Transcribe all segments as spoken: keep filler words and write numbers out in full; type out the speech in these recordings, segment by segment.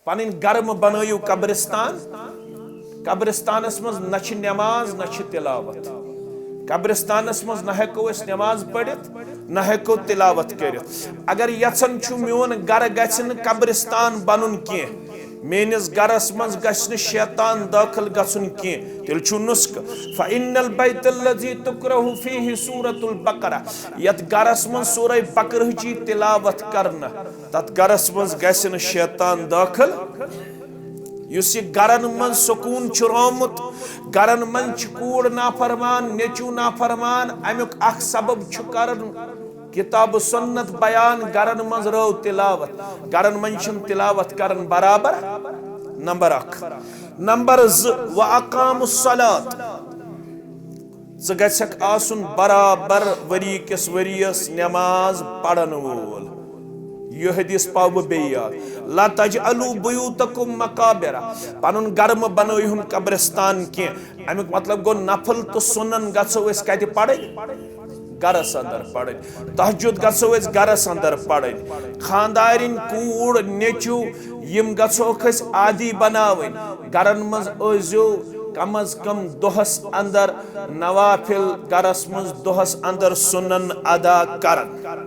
پنٕنۍ گرٕ مہٕ بنٲیِو قبرستان۔ قبرستانس منٛز نہ چھِ نماز، نہ چھِ تلاوت۔ قبرستانس منٛز نہ ہٮ۪کو أسۍ نماز پٔرِتھ، نہ ہٮ۪کو تلاوت کٔرِتھ۔ اگر یژھان چھُ میون گرٕ گژھِ نہٕ قبرستان بنُن کینٛہہ، میٲنِس گرس منٛز گژھِ نہٕ شیطان دٲخل گژھُن کینٛہہ، تیٚلہِ چھُ نُسخہٕ۔ فإن البيت الذي تقرأ فيه سورة البقرة، یتھ گرس منٛز سورہ بقرہٕچی تلاوت کرنہٕ، تتھ گرس منٛز گژھِ نہٕ شیطان دٲخل۔ یُس یہِ گرن منٛز سکوٗن چھُ رومُت، گرن منٛز چھِ کوٗر نافرمان، نیٚچوٗ نافرمان، امیُک اکھ سبب چھُ کران کتاب و سنت بیان، گرن منٛز رٲو تلاوت، گرن منٛز چھِنہٕ تلاوت کران برابر۔ نمبر اکھ۔ نمبر زٕ، وأقاموا الصلاة۔ ژٕ گژھکھ آسُن برابر ؤری کِس ؤریَس نماز پرن وول۔ یہِ حدیث پاو بہٕ بیٚیہِ یاد۔ لا تجعلوا بيوتكم مقابر۔ پنُن گرٕ مہٕ بنٲیہُن قبرستان کینٛہہ۔ امیُک مطلب گوٚو نفل تہٕ سُنن گژھو أسۍ کتہِ پرٕنۍ؟ گرس اندر پرٕنۍ۔ تہجد گژھو أسۍ گرس اندر پرٕنۍ۔ خاندارِنۍ کوٗر نیٚچوٗ یِم گژھوکھ أسۍ عادی بناوٕنۍ۔ گرن منٛز ٲسۍزیو کم از کم دۄہس اندر نوافل، گرس منٛز دۄہس اندر سُنن ادا کران۔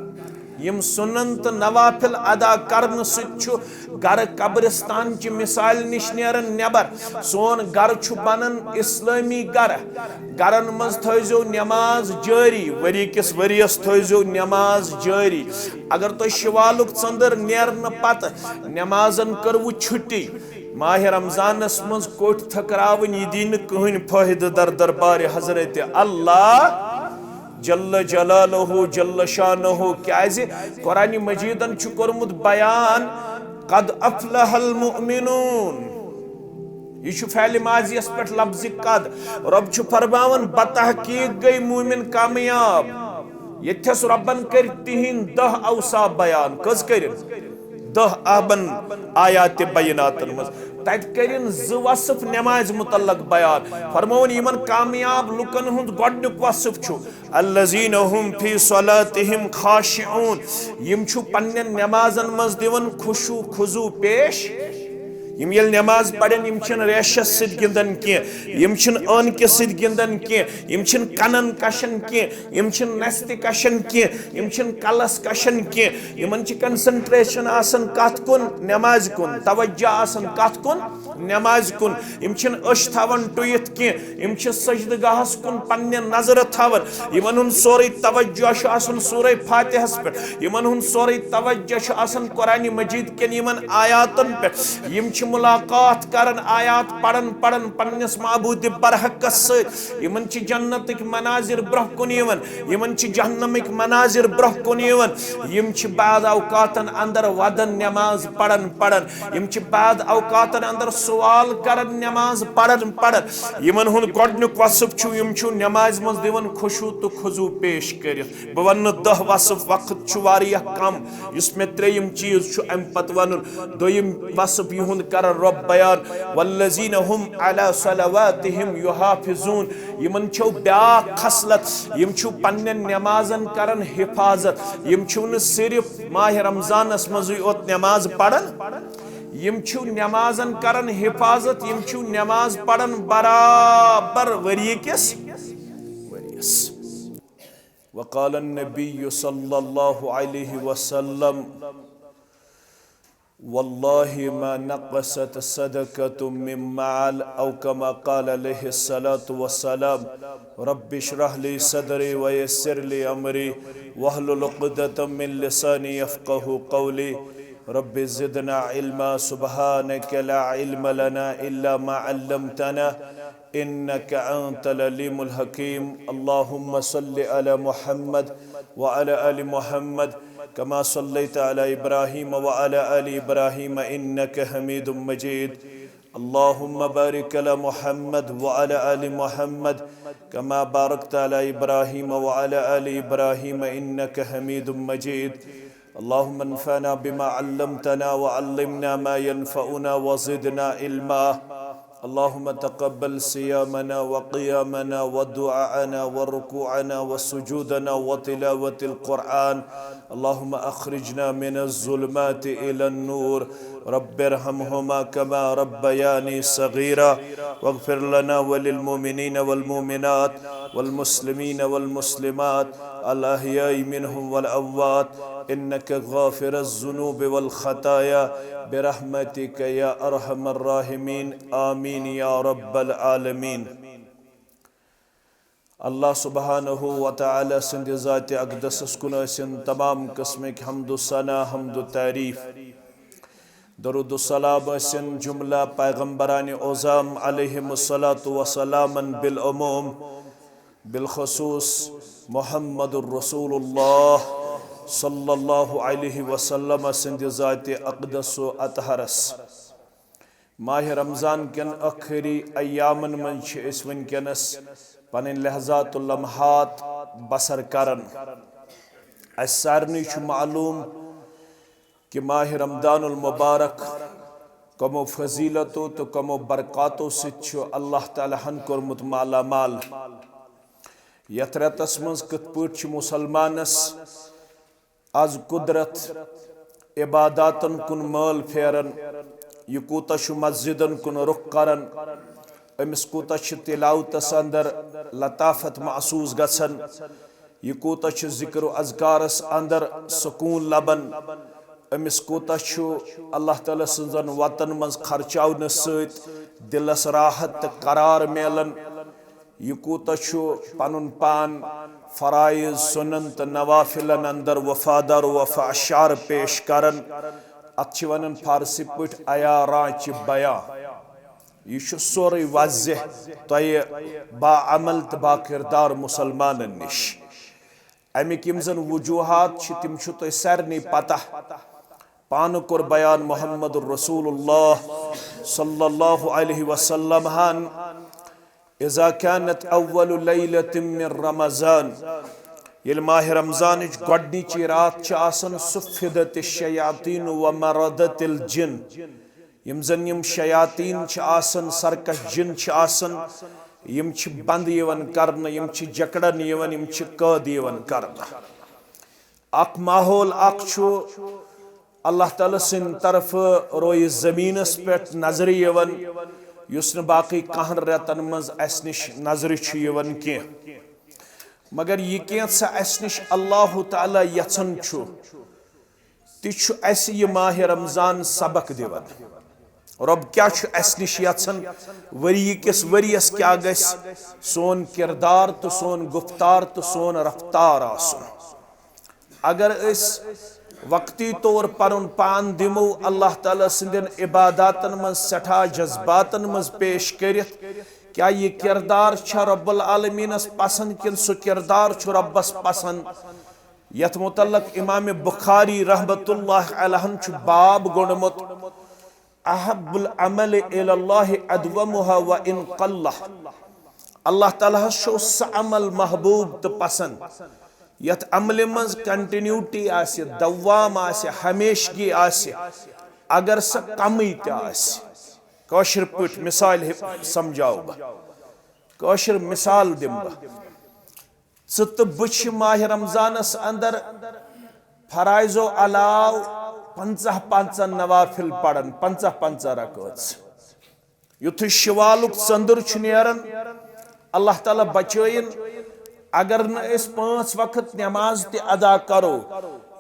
یِم سُنن تہٕ نوافل ادا کرنہٕ سۭتۍ چھُ گرٕ قبرستان چہِ مثالہِ نِش نیران نٮ۪بر۔ سون گرٕ چھُ بنان اسلٲمی گرٕ۔ گرن منٛز تھٲیزیو نماز جٲری، ؤری کِس ؤریَس تھٲیزیو نماز جٲری۔ اگر تۄہہِ شوالُک ژٔنٛدٕر نیرنہٕ پتہٕ نمازن کٔروٕ چھُٹی، ماہِ رمضانس منٛز کوٚٹھۍ تھٔکراوٕنۍ، یہِ دی نہٕ کٕہٕنۍ فٲیدٕ در دربارِ حضرت اللہ جل جلالہ جل شانہ۔ کیازِ؟ قرآن مجیدن چھُ کوٚرمُت بیان، قد افلح المؤمنون۔ یہِ چھُ فعل ماضی یس پٮ۪ٹھ لفظ قد۔ رۄب چھُ فرماوان، بتحقیق گٔے مومن کامیاب۔ ییٚتھس رۄبن کٔرۍ تِہنٛدۍ دَہ اوصاف بیان۔ کٔژ کٔرِن؟ دَہ اہبن آیات بیناتن منٛز۔ تتہِ کٔرِن زٕ وصف نمازِ متعلق بیان۔ فرمووُن، یِمن کامیاب لُکن ہُنٛد گۄڈنیُک وصف چھُ، الذين هم في صلاتهم خاشعون۔ یِم چھُ پننٮ۪ن نمازن منٛز دِوان خشوع خضوع پیش۔ یِم ییٚلہِ نماز پرن، یِم چھِنہٕ ریشس سۭتۍ گِنٛدان کینٛہہ، یِم چھِنہٕ عٲنکہِ سۭتۍ گِنٛدان کینٛہہ، یِم چھِنہٕ کنن کشان کینٛہہ، یِم چھِنہٕ نستہِ کشان کینٛہہ، یِم چھِنہٕ کلس کشان کینٛہہ۔ یِمن چھِ concentration آسان کتھ کُن؟ نمازِ کُن۔ توجہ آسان کتھ کُن؟ نمازِ کُن۔ یِم چھِنہٕ أچھ تھاوان ٹُوِتھ کینٛہہ، یِم چھِ سجدٕ گاہس کُن پننہِ نظرٕ تھاوان۔ یِمن ہُنٛد سورُے توجہ چھُ آسان سورہ فاتحس پٮ۪ٹھ، یِمن ہُنٛد سورُے توجہ چھُ آسان قرآن مجید کٮ۪ن یِمن آیاتن پٮ۪ٹھ۔ یِم چھِ ملاقات کران، آیات پران پران پننِس معبودِ برحقس سۭتۍ۔ یِمن چھِ جنتٕکۍ مناظر برونٛہہ کُن یِوان، یِمن چھِ جہنمٕکۍ مناظر برونٛہہ کُن یِوان۔ یِم چھِ بعض اوقاتن اندر ودان نماز پران پران، یِم چھِ بعض اوقاتن اندر سوال کران نماز پران پران۔ یِمن ہُنٛد گۄڈنیُک وصف چھُ، یِم چھُ نمازِ منٛز دِوان خشوع تہٕ خضوع پیش کٔرِتھ۔ بہٕ ونہٕ نہٕ دَہ وصف، وقت چھُ واریاہ کم، یُس مےٚ ترٛیٚیِم چیٖز چھُ امہِ پتہٕ ونُن۔ دوٚیِم وصف یِہُنٛد کرن رۄب بیان، والذین هم علی صلواتہم یحافظون۔ یِمن چھو بیاکھ خصلت، یِم چھِو پننٮ۪ن نمازن کران حفاظت۔ یِم چھِو نہٕ صرف ماہِ رمضانس منٛزٕے یوت نماز پران، یِم چھِو نمازن کران حفاظت، یِم چھِو نماز پران برابر ؤریہِ کِس ؤریس۔ وقال النبي صلى الله عليه وسلم، والله ما نقصت صدقة من مال، أو كما قال عليه الصلاة والسلام. رب اشرح لي صدري ويسر لي أمري واحلل عقدة من لساني يفقه قولي. رب زدنا علما، سبحانك لا علم لنا إلا ما علمتنا، إنك أنت العليم الحكيم. اللهم صل على محمد وعلى آل محمد كما صليت على إبراهيم وعلى آل إبراهيم إنك حميد مجيد. اللهم بارك على محمد وعلى آل محمد كما باركت على إبراهيم وعلى آل إبراهيم إنك حميد مجيد. اللهم انفعنا بما علمتنا وعلمنا ما ينفعنا وزدنا علما. اللهم تقبل صيامنا وقيامنا ودعاءنا وركوعنا وسجودنا وتلاوة القرآن. اللهم أخرجنا من الظلمات إلى النور. رب ارحمهما كما ربياني صغيرا. واغفر لنا وللمؤمنين والمؤمنات والمسلمين والمسلمات الأحياء منهم والأموات إنك غافر الذنوب والخطايا برحمتك يا أرحم الراحمين. آمين يا رب العالمين. اللہ سبحانہ و تعالیٰ سٕنٛدِ ذاتِ اقدسس کُن ٲسِن تمام قٕسمٕکۍ حمد و ثنا، حمد و تعریٖف۔ درود و سلام ٲسِن جملہ پیغمبرانِ عظام علیہم الصلوۃ والسلامن بالعموم، بالخصوص محمد رسول اللہ صلی اللہ علیہ وسلم سٕنٛدِ ذاتِ اقدس و اطہرس۔ ماہِ رمضان کٮ۪ن ٲخری ایامن منٛز چھِ أسۍ وٕنکیٚنس پنٕنۍ لحظات و لمحات بسر کران۔ اسہِ سارنٕے چھُ معلوم کہِ ماہِ رمضان المبارک کمو فضیلتو تہٕ کمو برکاتو سۭتۍ چھُ اللہ تعالیٰ ہن کوٚرمُت مالا مال۔ یتھ رٮ۪تس منٛز کِتھ پٲٹھۍ چھُ مسلمانس از قدرت عباداتن کُن مٲل پھیران، یہِ کوٗتاہ چھُ مسجدن کُن رُخ کران، أمِس کوٗتاہ چھِ تلاوتس اندر لطافت محسوس گژھان، یہِ کوٗتاہ چھُ ذکر و اذکارس اندر سکوٗن لبان، أمِس کوٗتاہ چھُ اللہ تعالیٰ سٕنٛزن وتن منٛز خرچاونہٕ سۭتۍ دلس راحت تہٕ قرار میلان۔ یہِ کوٗتاہ چھُ پنُن پان فرائض، سنن تہٕ نوافلن اندر وفادار و وفا اشار پیش کران۔ اتھ چھِ ونان فارسی پٲٹھۍ عیاں راں چہِ بیاں۔ یہِ چھُ سورُے واضح تۄہہِ باعمل تہٕ باکردار مسلمانن نِش۔ امیِکۍ یِم زن وجوہات چھِ، تِم چھِ تۄہہِ سارنٕے پتہ۔ پانہٕ کوٚر بیان محمد رسول اللہ صلی اللہ علیہ وسلم ہن، اذا كانت اول ليلة من رمضان، ییٚلہِ ماہِ رمضانٕچ گۄڈنِچی راتھ چھِ آسان، صفدت الشياطين ومردت الجن، یِم زن یِم شیاطین چھِ آسان، سرکش جن چھِ آسان، یِم چھِ بند یِوان کرنہٕ، یِم چھِ جکڑن یِوان، یِم چھِ قٲد یِوان کرنہٕ۔ اکھ ماحول اکھ چھُ اللہ تعالیٰ سٕنٛدِ طرفہٕ رویہِ زٔمیٖنس پٮ۪ٹھ نظرِ یِوان، یُس نہٕ باقٕے کاہن رٮ۪تن منٛز اسہِ نِش نظرِ چھُ یِوان کینٛہہ۔ مگر یہِ کینٛژھا اسہِ نِش اللہ تعالیٰ یژھان چھُ، تہِ چھُ اسہِ یہِ ماہِ رمضان سبق دِوان۔ رۄب کیٛاہ چھُ اسہِ نِش یژھان؟ ؤری کِس ؤریَس کیٛاہ گژھِ سون کردار تہٕ سون گفتار تہٕ سون رفتار آسُن؟ اگر أسۍ وقتی طور پنُن پان دِمو اللہ تعالیٰ سٕنٛدٮ۪ن عباداتن منٛز سٮ۪ٹھاہ جذباتن منٛز پیش کٔرِتھ، کیٛاہ یہِ کردار چھا رب العالمینس پسند کِنہٕ سُہ کردار چھُ ربس پسند؟ یتھ متعلق امام بخاری رحمت اللہ علیہ ہن چھُ باب گوٚنڈمُت، احب العمل الی اللہ ادومها وان قل۔ اللہ تعالیٰ ہس چھُ سُہ عمل محبوب تہٕ پسند یتھ عملہِ منٛز کنٹینیوٹی آسہِ، دوام آسہِ، ہمیشگی آسہِ، اگر سۄ کمٕے تہِ آسہِ۔ کٲشِر پٲٹھۍ مثالہِ سمجھاو بہٕ، کٲشِر مثال دِمہٕ بہٕ۔ ژٕ تہٕ بہٕ چھِ ماہِ رمضانس اندر فرائضو علاوٕ پنژاہ پنژاہ نوافل پران، پنژاہ پنژاہ رکٲژ۔ یُتھُے شوالُک ژٔنٛدٕر چھُ نیران، اللہ تعالیٰ بچٲیِن، اگر نہٕ أسۍ پانٛژھ وقت نماز تہِ ادا کرو،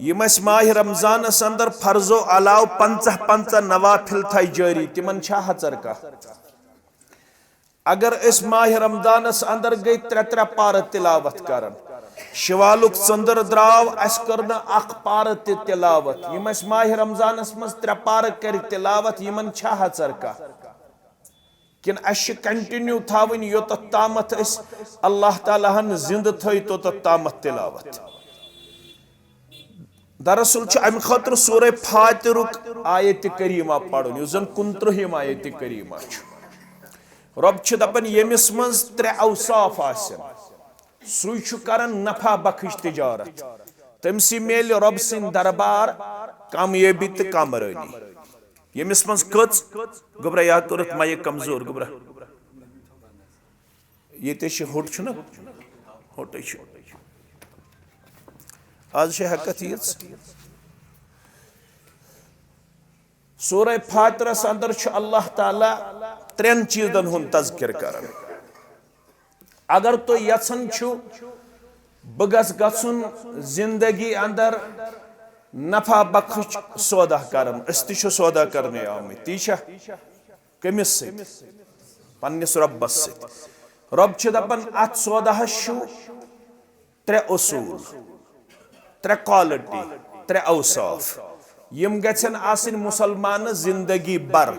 یِم اَسہِ ماہِ رمضانس اندر فرضو علاوٕ پنژاہ پنژاہ نوافل تھایہِ جٲری، تِمن چھا ہژر کانٛہہ؟ اگر أسۍ ماہِ رمضانس اندر گٔے ترٛےٚ ترٛےٚ پارٕ تلاوت کران، شوالُک ژٔنٛدٕر درٛاو، اسہِ کٔر نہٕ اکھ پارٕ تہِ تلاوت، یِم اسہِ ماہِ رمضانس منٛز ترٛےٚ پارٕ کرِ تلاوت، یِمن چھا ہژر کانٛہہ؟ کِنہٕ اسہِ چھِ کنٹینیو تھاوٕنۍ یوٚتتھ تامتھ أسۍ اللہ تعالیٰ ہن زندٕ تھٲوۍ، توٚتتھ تامتھ تلاوت؟ دراصل چھُ امہِ خٲطرٕ سورہ فاترُک آیت کریمہ پرُن، یُس زن کُنترٕہِم آیت کریمہ چھُ۔ رۄب چھُ دپان، ییٚمِس منٛز ترٛےٚ اوصاف آسن، سُے چھُ کران نفع بخش تجارت، تٔمۍ سٕے میلہِ رۄب سٕنٛدۍ دربار کامیٲبی تہٕ کامرٲنی۔ ییٚمِس منٛز کٔژ، گوٚبرا، یا کوٚرُتھ مایِک کمزور، گوٚبرا۔ ییٚتہِ چھِ ہوٚٹ چھُنہ، ہوٚٹٕے چھُ۔ آز چھِ ہٮ۪کتھ یِژھ۔ سورہ فاطرس اندر چھُ اللہ تعالیٰ ترٛٮ۪ن چیٖزن ہُنٛد تذکر کران۔ اگر تُہۍ یژھان چھِو بہٕ گژھٕ گژھُن زندگی اندر نفع بخش سودا کرن، أسۍ تہِ چھِ سودا کرنہِ آمٕتۍ، تی چھا؟ کٔمِس سۭتۍ؟ پننِس رۄبس سۭتۍ۔ رۄب چھُ دپان، اتھ سوداہس چھُ ترٛےٚ اصوٗل، ترٛےٚ quality، ترٛےٚ اوصاف۔ یِم گژھن آسٕنۍ مسلمانس زندگی بھر۔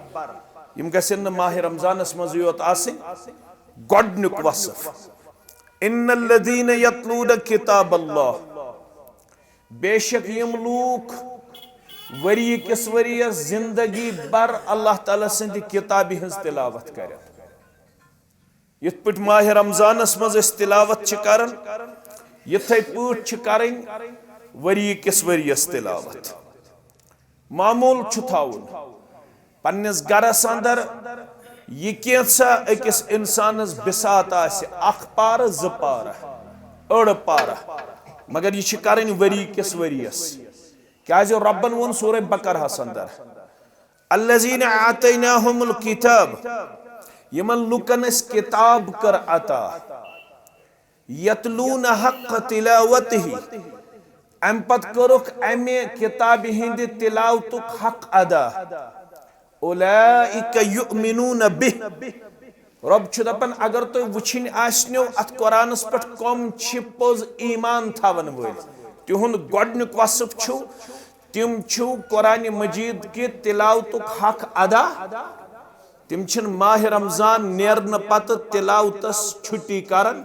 یِم گژھن نہٕ ماہِ رمضانس منٛزٕے یوت آسٕنۍ۔ گۄڈنیُک وصف، ان الذین یتلون کتاب اللہ، بے شک یِم لوٗکھ ؤری کِس ؤریَس زندگی بھر اللہ تعالیٰ سٕنٛدِ کتابہِ ہٕنٛز تلاوت کرن۔ یِتھ پٲٹھۍ ماہِ رمضانس منٛز أسۍ تلاوت چھِ کران، یِتھے پٲٹھۍ چھِ کرٕنۍ ؤری کِس ؤریَس تلاوت۔ معموٗل چھُ تھاوُن پننِس گرس اندر، یہِ کینٛژھا أکِس انسانس بساط آسہِ، اکھ پارٕ، زٕ پارٕ، أڑ پارٕ، مگر یہِ چھِ کرٕنۍ ؤری کِس ؤریَس۔ کیازِ رۄبن ووٚن سورہ بقرہس اندر، الذین آتیناہم الکتاب، یِمن لُکن أسۍ کتاب کٔر عطا، یتلون حق تلاوتہ، امہِ پتہٕ کٔرٕکھ امہِ کتابہِ ہٕنٛدِ تلاوتُک حق ادا، اولئک یؤمنون بہ، رۄب چھُ دپان، اگر تُہۍ وٕچھِنۍ آسنو اتھ قرآنس پٮ۪ٹھ کم چھِ پوٚز ایمان تھاون وٲلۍ، تِہُنٛد گۄڈنیُک وصف چھُ، تِم چھِو قرآن مجید کہِ تلاوتُک حق ادا۔ تِم چھِنہٕ ماہِ رمضان نیرنہٕ پتہٕ تلاوتس چھُٹی کران۔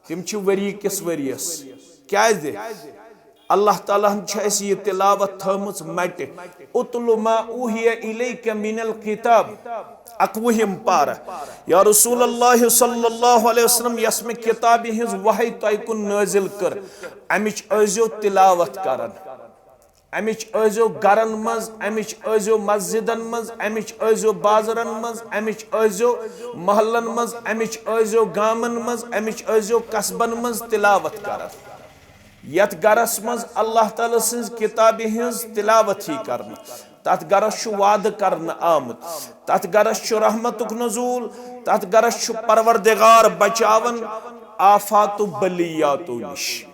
تِم چھِ ؤری کِس ؤریَس۔ کیازِ؟ اللہ تعالیٰ ہن چھِ اَسہِ یہِ تلاوت تھٲومٕژ مٹہِ۔ اتل ما اوحی الیک من الکتاب۔ اکوُہِم پارٕ۔ یا رسول اللہ صلی اللہ علیہ وسلم، یۄس مےٚ کتابہِ ہٕنٛز وحی تۄہہِ کُن نٲزِل کٔر، امِچ ٲسۍزیو تلاوت کران۔ امِچ ٲسۍزیو گرن منٛز، امِچ ٲسۍزیو مسجدن منٛز، امِچ ٲسۍزیو بازرن منٛز، امِچ ٲسۍزیو محلن منٛز، امِچ ٲسۍزیو گامن منٛز، امِچ ٲسۍزیو قصبن منٛز تلاوت کران۔ یتھ گرس منٛز اللہ تعالیٰ سٕنٛز کتابہِ ہٕنٛز تلاوت یی کرنہٕ، تتھ گرس چھُ وعدٕ کرنہٕ آمُت، تتھ گرس چھُ رحمتُک نزول، تتھ گرس چھُ پروردگار بچاوان آفات و بلیاتو نِش۔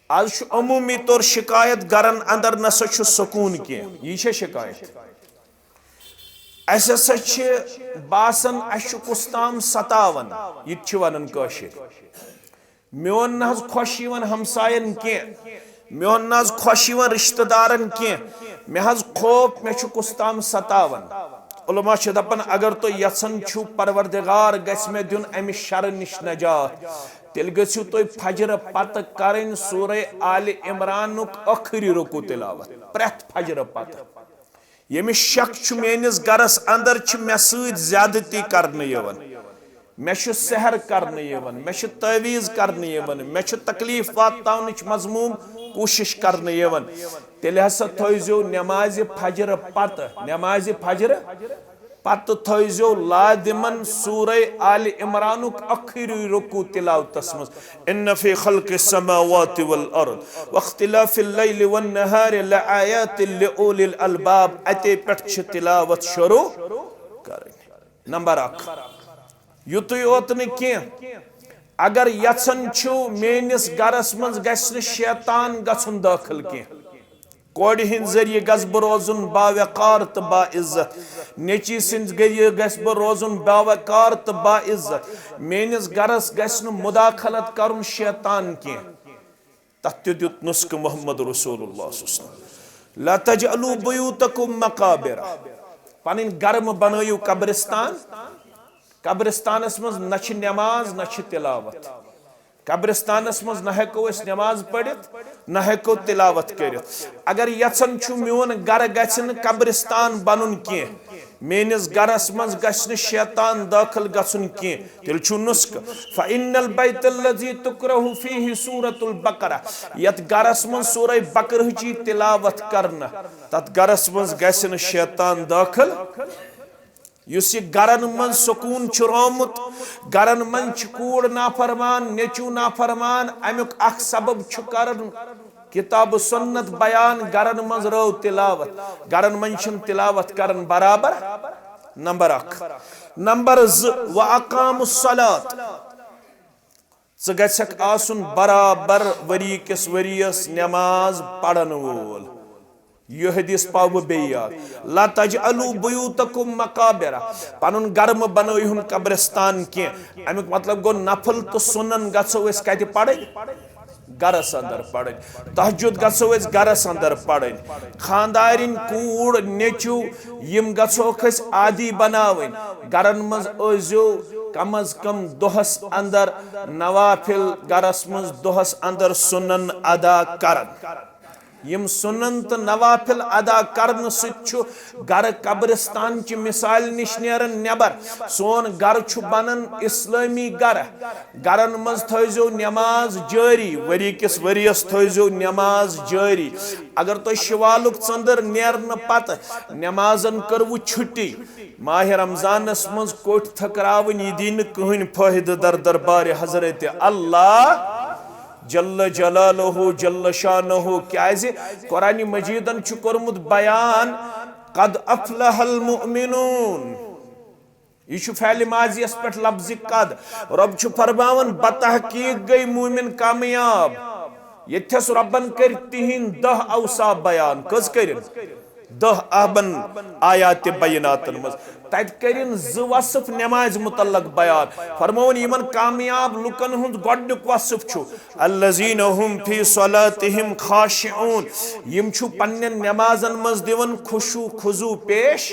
از چھُ عمومی طور شکایت گرن اندر نسا چھُ سکون کینٛہہ، یہِ چھےٚ شکایت۔ اسہِ ہسا چھِ باسان اسہِ چھُ کُس تام ستاوان، یہِ تہِ چھِ ونان کٲشِر۔ میون نہ حظ خۄش یِوان ہمساین کینٛہہ، میون نہ حظ خۄش یِوان رشتہٕ دارن کینٛہہ، مےٚ حظ خوف مےٚ چھُ کُس تام ستاوان۔ علماء چھِ دپان، اگر تُہۍ یژھان چھِو پروردگار گژھِ مےٚ دیُن امہِ شرٕ نِش نجات، تیٚلہِ گٔژھِو تُہۍ فجرٕ پتہٕ کرٕنۍ سورہ آلِ عمرانُک ٲخری رکوع تلاوت پرٛٮ۪تھ فجرٕ پتہٕ۔ ییٚمِس شک چھُ میٲنِس گرس اندر چھِ مےٚ سۭتۍ زیادتی کرنہٕ یِوان، مےٚ چھُ سحر کرنہٕ یِوان، مےٚ چھُ تعویذ کرنہٕ یِوان، مےٚ چھُ تکلیف واتناونٕچ مذموم کوٗشش کرنہٕ یِوان، تیٚلہِ ہسا تھٲوزیو نمازِ فجرٕ پتہٕ، نمازِ فجرٕ پتہٕ تھٲوزیو لازمن سورہ آلِ عمرانُک ٲخری رکوع تلاوتس منٛز، ان فی خلق السماوات والارض واختلاف اللیل والنہار لآیات لأولی الالباب، اتے پٮ۪ٹھ چھِ تلاوت شروع کرٕنۍ۔ نمبر اکھ، یُتُے یوت نہٕ کینٛہہ، اگر یژھان چھِو میٲنِس گرس منٛز گژھِ نہٕ شیطان گژھُن دٲخل کینٛہہ، کورِ ہٕنٛدۍ ذٔریعہٕ گژھٕ بہٕ روزُن باوقار تہٕ باعزت، نیٚچی سٕنٛدۍ ذٔریعہٕ گژھٕ بہٕ روزُن باوقار تہٕ باعزت، میٲنِس گرس گژھِ نہٕ مداخلت کرُن شیطان کینٛہہ۔ تتھ تہِ دیُت نسخہٕ محمد رسول اللہ صلی اللہ علیہ وسلم، لا تجعلوا بیوتکم مقابر، پنٕنۍ گرٕ مہٕ بنٲیِو قبرستان۔ قبرستانس منٛز نہ چھِ نماز نہ چھِ تلاوت، قبرستانس منٛز نہ ہٮ۪کو أسۍ نماز پٔرِتھ نہ ہٮ۪کو تلاوت کٔرِتھ۔ اگر یژھان چھُ میون گرٕ گژھِ نہٕ قبرستان بنُن کینٛہہ، میٲنِس گرس منٛز گژھِ نہٕ شیطان دٲخل گژھُن کینٛہہ، تیٚلہِ چھُ نسخہٕ، فإن البیت الذی تقرأ فیہ سورۃ البقرہ، یتھ گرس منٛز سورہ بقرہٕچی تلاوت کرنہٕ، تتھ گرس منٛز گژھِ نہٕ شیطان دٲخل۔ یُس یہِ گرن منٛز سکوٗن چھُ رومُت، گرن منٛز چھِ کوٗر نافرمان، نیٚچوٗ نافرمان، امیُک اکھ سبب چھُ کران کتاب و سنت بیان گرن منٛز رٲو تلاوت، گرن منٛز چھِنہٕ تلاوت کران برابر۔ نمبر اکھ۔ نمبر زٕ، و اقام الصلاۃ، ژٕ گژھکھ آسُن برابر ؤری کِس ؤریَس نماز پرن وول۔ یہِ حدیث پاو بہٕ بیٚیہِ یاد۔ لا تجعلوا بیوتکم مقابر، پنُن گرٕ مہٕ بنٲیہُن قبرستان کینٛہہ۔ امیُک مطلب گوٚو نفل تہٕ سنن گژھو أسۍ کتہِ پرٕنۍ؟ گرس اندر پرٕنۍ۔ تہجد گژھو أسۍ گرس اندر پرٕنۍ۔ خاندارِنۍ کوٗر نیٚچو یِم گژھوکھ أسۍ عادی بناوٕنۍ۔ گرن منٛز ٲسۍزیو کم از کم دۄہس اندر نوافل، گرس منٛز دۄہس اندر سنن ادا کران۔ یِم سنن تہٕ نوافل ادا کرنہٕ سۭتۍ چھُ گرٕ قبرستان چہِ مثالہِ نِش نیران نٮ۪بر۔ سون گرٕ چھُ بنان اسلٲمی گرٕ۔ گرن منٛز تھٲیزیو نماز جٲری، ؤری کِس ؤریَس تھٲیزیو نماز جٲری۔ اگر تۄہہِ شوالُک ژٔنٛدٕر نیرنہٕ پتہٕ نمازن کٔروٕ چھُٹی، ماہِ رمضانس منٛز کوٚٹھۍ تھٔکراوٕنۍ، یہِ دی نہٕ کٕہٕنۍ فٲیدٕ در دربارِ حضرت اللہ جل جلالہ جل شانہ۔ کیازِ؟ قرآن مجیدن چھُ کوٚرمُت بیان، قد افلح المؤمنون۔ یہِ چھُ فعل ماضیَس پٮ۪ٹھ لفظِ قد۔ رۄب چھُ فرماوان، بتحقیق گٔے مومن کامیاب۔ ییٚتھس رۄبن کٔرۍ تِہنٛدۍ دَہ اوصاف بیان۔ کٔژ کٔرِن؟ دَہ اہبن آیات بیناتن منٛز۔ تتہِ کٔرِن زٕ وصف نمازِ متعلق بیان۔ فرمووُن، یِمن کامیاب لُکن ہُنٛد گۄڈنیُک وصف چھُ، الذین هم فی صلاتہم خاشعون۔ یِم چھُ پننٮ۪ن نمازن منٛز دِوان خشوع خضوع پیش۔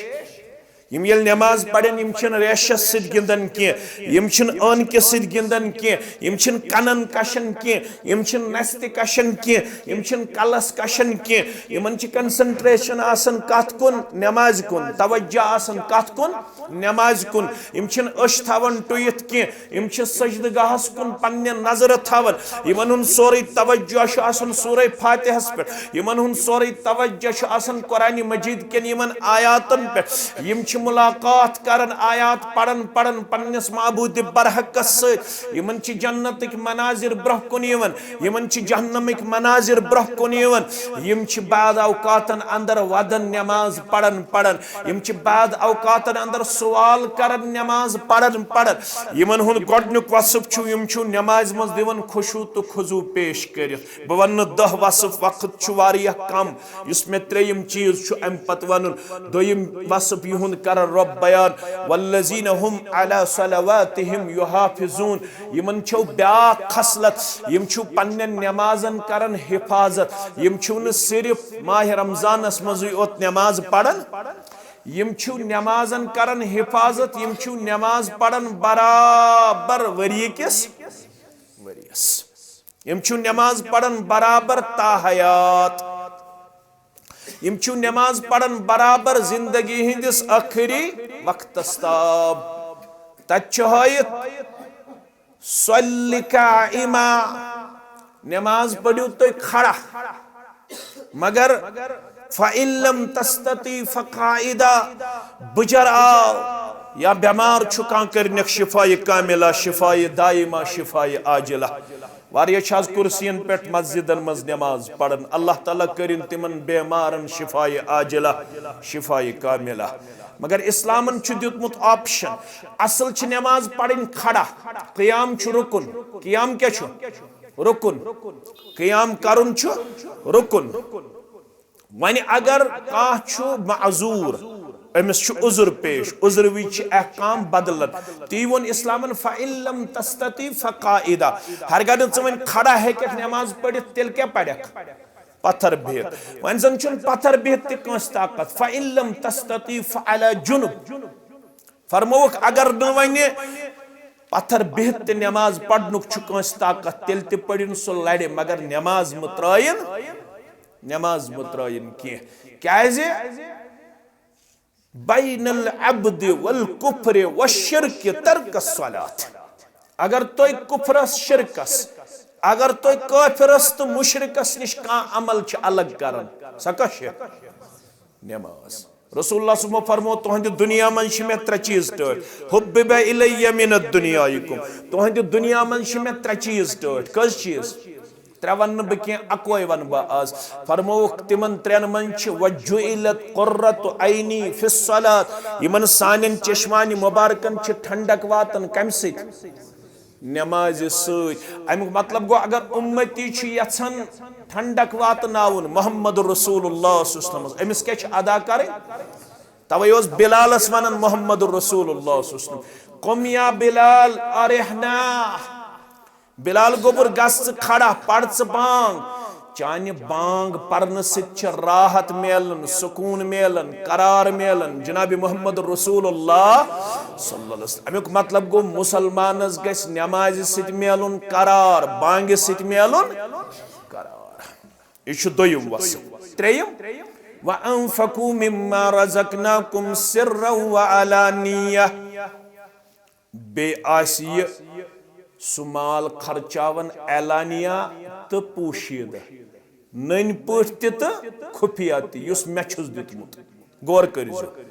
یِم ییٚلہِ نماز پرن، یِم چھِنہٕ ریشس سۭتۍ گِنٛدان کینٛہہ، یِم چھِنہٕ عٲنکہِ سۭتۍ گِنٛدان کینٛہہ، یِم چھِنہٕ کنن کشان کینٛہہ، یِم چھِنہٕ نستہِ کشان کینٛہہ، یِم چھِنہٕ کلس کشان کینٛہہ۔ یِمن چھِ concentration آسان کتھ کُن؟ نمازِ کُن۔ توجہ آسان کتھ کُن؟ نمازِ کُن۔ یِم چھِنہٕ أچھ تھاوان ٹُوِتھ کینٛہہ، یِم چھِ سجدٕ گاہس کُن پننہِ نظرٕ تھاوان۔ یِمن ہُنٛد سورُے توجہ چھُ آسان سورہ فاتحس پٮ۪ٹھ، یِمن ہُنٛد سورُے توجہ چھُ آسان قرآن مجید کٮ۪ن یِمن آیاتن پٮ۪ٹھ۔ یِم چھِ ملاقات کران، آیات پران پران پننِس معبودِ برحقس سۭتۍ۔ یِمن چھِ جنتٕکۍ مناظر برونٛہہ کُن یِوان، یِمن چھِ جہنمٕکۍ مناظر برونٛہہ کُن یِوان۔ یِم چھِ بعض اوقاتن اندر ودان نماز پران پران۔ یِم چھِ بعض اوقاتن اندر سوال کران نماز پران پران۔ یِمن ہُنٛد گۄڈنیُک وصف چھُ، یِم چھُ نمازِ منٛز دِوان خشوع تہٕ خضوع پیش کٔرِتھ۔ بہٕ ونہٕ نہٕ دَہ وصف، وقت چھُ واریاہ کم، یُس مےٚ ترٛیٚیِم چیٖز چھُ امہِ پتہٕ ونُن۔ دوٚیِم وصف یِہُنٛد کرن رۄب بیان، والذین هم علی صلواتہم یحافظون۔ یِمن چھو بیاکھ خصلت، یِم چھِو پننٮ۪ن نمازن کران حفاظت۔ یِم چھِو نہٕ صرف ماہِ رمضانس منٛزٕے یوت نماز پران، یِم چھِو نمازن کران حفاظت، یِم چھِو نماز پران برابر ؤری کِس ؤریس۔ یِم چھِو نماز پران برابر تاحیات۔ یِم چھِو نماز پران برابر زندگی ہٕنٛدِس ٲخری وقتس تام۔ تتہِ چھُ ہٲیِتھ، صل قائما، نماز پٔرِو تُہۍ کھڑا، مگر فَإِن لَّمْ تَسْتَطِعْ فَقَاعِدًا، بُجر آو یا بٮ۪مار چھُ کانٛہہ، کٔرنَکھ شفایہِ کاملہ، شفایہِ دائمہ، شفایہِ عاجلہ۔ واریاہ چھِ آز کُرسیَن پٮ۪ٹھ مسجدن منٛز نماز پران، اللہ تعالیٰ کٔرِن تِمن بیمارن شفایہِ عاجلہ، شفایہِ کاملہ۔ مگر اسلامن چھُ دیُتمُت option، اصل چھِ نماز پرٕنۍ کھڑا، قیام چھُ رُکُن۔ قیام کیٛاہ چھُ؟ رُکُن۔ قیام کرُن چھُ رُکُن۔ وۄنۍ اگر کانٛہہ چھُ معذور، أمِس چھُ عذر پیش، عذر وِزِ چھِ احکام بدلان۔ تی ووٚن اسلامن، فَإِن لَّمْ تَسْتَطِعْ فَقَاعِدًا۔ ہرگاہ نہٕ ژٕ وۄنۍ کھڑا ہیٚککھ نماز پٔرِتھ، تیٚلہِ کیٛاہ پرکھ؟ پتھر بِہِتھ۔ وۄنۍ زن چھُنہٕ پتھر بِہِتھ تہِ کٲنٛسہِ طاقت۔ فَإِن لَّمْ تَسْتَطِعْ فَعَلَىٰ جُنُب۔ فرمووُکھ، اگر نہٕ وۄنۍ پتھر بِہِتھ تہِ نماز پرنُک چھُ کٲنٛسہِ طاقت، تیٚلہِ تہِ پٔرِن سُہ لرِ، مگر نماز مہٕ ترٛٲیِن، نماز مہٕ ترٛٲیِن کینٛہہ۔ کیٛازِ؟ بین العبد والکفر والشرک ترک الصلاۃ۔ اگر تُہۍ کفرس، شرکس، اگر تُہۍ کٲفرس تہٕ مشرکس نِش کانٛہہ عمل چھِ الگ کران، سۄ کۄس چھِ؟ نماز۔ رسول اللہ صلی اللہ علیہ وسلمو فرمو، تُہنٛدِ دُنیا منٛز چھِ مےٚ ترٛےٚ چیٖز ٹٲٹھۍ۔ حبب الی من الدنیا یکم۔ تُہنٛدِ دُنیا منٛز چھِ مےٚ ترٛےٚ چیٖز ٹٲٹھۍ۔ کٔژ چیٖز؟ ترٛےٚ ونہٕ نہٕ بہٕ کینٛہہ، اکوے ونہٕ بہٕ آز۔ فرمووُکھ، تِمن ترٛٮ۪ن منٛز چھِ، "وجعلت قرۃ عینی فی الصلاۃ"، یِمن سانٮ۪ن چشمانِ مبارکن چھِ ٹھنڈک واتان کمہِ سۭتۍ؟ نمازِ سۭتۍ۔ امیُک مطلب گوٚو، اگر امتی چھُ یژھان ٹھنڈک واتناوُن محمد رسول اللہ صلی اللہ علیہ وسلم، أمِس کیٛاہ چھِ ادا کرٕنۍ؟ توے اوس بلالس ونان محمد رسول اللہ صلی اللہ علیہ وسلم، "قم یا بلال ارحنا"، بلال گوٚبُر، گژھ ژٕ کھڑا، پَر ژٕ بانگ۔ چانہِ بانگ پرنہٕ سۭتۍ چھِ راحت میلان، سکوٗن میلان، قرار میلان۔ جناب محمد رسول اللہ صلی اللہ علیہ وسلم۔ امیُک مطلب گوٚو، مسلمانس گژھِ نمازِ سۭتۍ میلُن قرار، بانگہِ سۭتۍ میلُن قرار۔ یہِ چھُ دوٚیِم وصف۔ ترٛیٚیِم، "وَأَنفِقُوا مِمَّا رَزَقْنَاكُمْ سِرًّا وَعَلَانِيَةً"۔ بیٚیہِ آسہِ یہِ سُہ مال خرچاوان اعلانیہ تہٕ پوشیدہ، نٔنۍ پٲٹھۍ تہِ تہٕ خفیہ تہِ، یُس مےٚ چھُس دیُتمُت۔ غور کٔرۍزیو،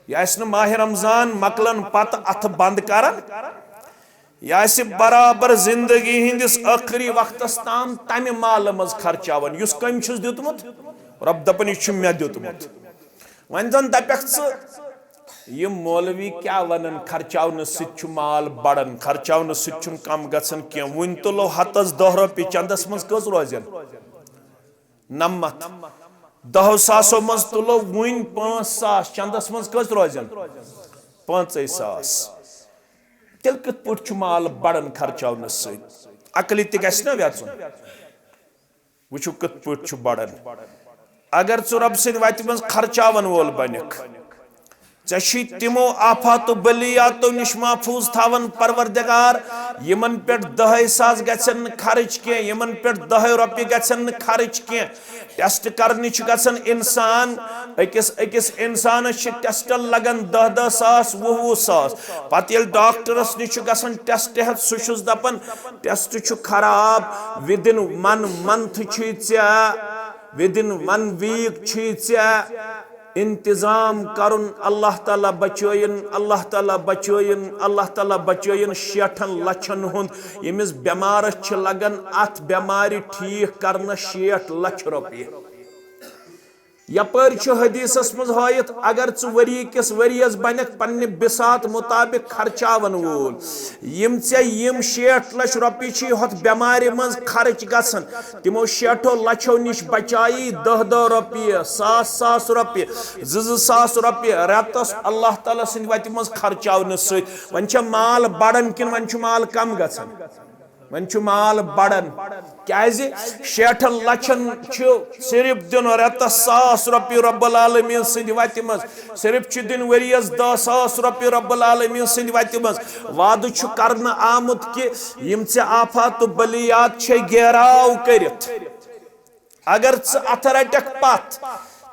یہِ آسہِ نہٕ ماہِ رمضان مۄکلن پتہٕ اتھٕ بند کران، یہِ آسہِ برابر زندگی ہٕنٛدِس ٲخری وقتس تام تمہِ مالہٕ منٛز خرچاوان، یُس کٔمۍ چھُس دیُتمُت؟ رۄب دپان، یہِ چھُ مےٚ دیُتمُت۔ وۄنۍ زن دپکھ ژٕ، یِم مولوی کیٛاہ ونان، خرچاونہٕ سۭتۍ چھُ مال بڑان، خرچاونہٕ سۭتۍ چھُنہٕ کم گژھان کینٛہہ۔ وُنہِ تُلو ہتس دہ رۄپیہِ، چندس منٛز کٔژ روزن؟ نمتھ۔ دہو ساسو منٛز تُلو وُنہِ پانٛژھ ساس، چندس منٛز کٔژ روزن؟ پانٛژے ساس۔ تیٚلہِ کِتھ پٲٹھۍ چھُ مال بڑان خرچاونہٕ سۭتۍ؟ عقلہِ تہِ گژھِ نا ویژُن۔ وٕچھِو کِتھ پٲٹھۍ چھُ بڑان۔ اگر ژٕ رۄب سٕنٛدِ وتہِ منٛز خرچاون وول بنکھ، ژےٚ چھُے تِمو آفات و بلیاتو نِش محفوظ تھاوان پروردگار، یِمن پٮ۪ٹھ دہے ساس گژھن نہٕ خرٕچ کینٛہہ، یِمن پٮ۪ٹھ دہے رۄپیہِ گژھن نہٕ خرٕچ کینٛہہ۔ ٹیسٹ کرنہِ چھُ گژھان انسان، أکِس أکِس انسانس چھِ ٹیسٹن لگان دہ دہ ساس، وُہ وُہ ساس۔ پتہٕ ییٚلہِ ڈاکٹرس نِش چھُ گژھان ٹیسٹ ہٮ۪تھ، سُہ چھُس دپان، ٹیسٹ چھُ خراب، within one month چھُے ژےٚ، within one week چھُے ژےٚ انتظام کرُن۔ اللہ تعالیٰ بچٲیِن، اللہ تعالیٰ بچٲیِن، اللہ تعالیٰ بچٲیِن شیٹھن لچھن ہُنٛد، ییٚمِس بٮ۪مارس چھِ لگان اتھ بٮ۪مارِ ٹھیٖک کرنس شیٹھ لچھ رۄپیہِ۔ یپٲرۍ چھُ حدیثس منٛز ہٲیِتھ، اگر ژٕ ؤری کِس ؤریس بنکھ پننہِ بساط مطابق خرچاون وول، یِم ژےٚ یِم شیٹھ لچھ رۄپیہِ چھِ ہۄتھ بٮ۪مارِ منٛز خرٕچ گژھان، تِمو شیٹھو لچھو نِش بچایی دہ دہ رۄپیہِ، ساس ساس رۄپیہِ، زٕ زٕ ساس رۄپیہِ رٮ۪تس اللہ تعالیٰ سٕنٛدِ وتہِ منٛز خرچاونہٕ سۭتۍ۔ وۄنۍ چھا مال بڑان کِنہٕ وۄنۍ چھُ مال کم گژھان؟ وۄنۍ چھُ مال بڑان۔ کیازِ؟ شیٹھن لچھن چھُ صرف دیُن رٮ۪تس ساس رۄپیہِ رب العالمین سٕنٛدِ وتہِ منٛز، صرف چھُ دیُن ؤریس دہ ساس رۄپیہِ رب العالمین سٕنٛدِ وتہِ منٛز۔ وعدٕ چھُ کرنہٕ آمُت کہِ یِم ژےٚ آفات و بلیات چھے گیراو کٔرِتھ، اگر ژٕ اتھٕ رٹکھ پتھ،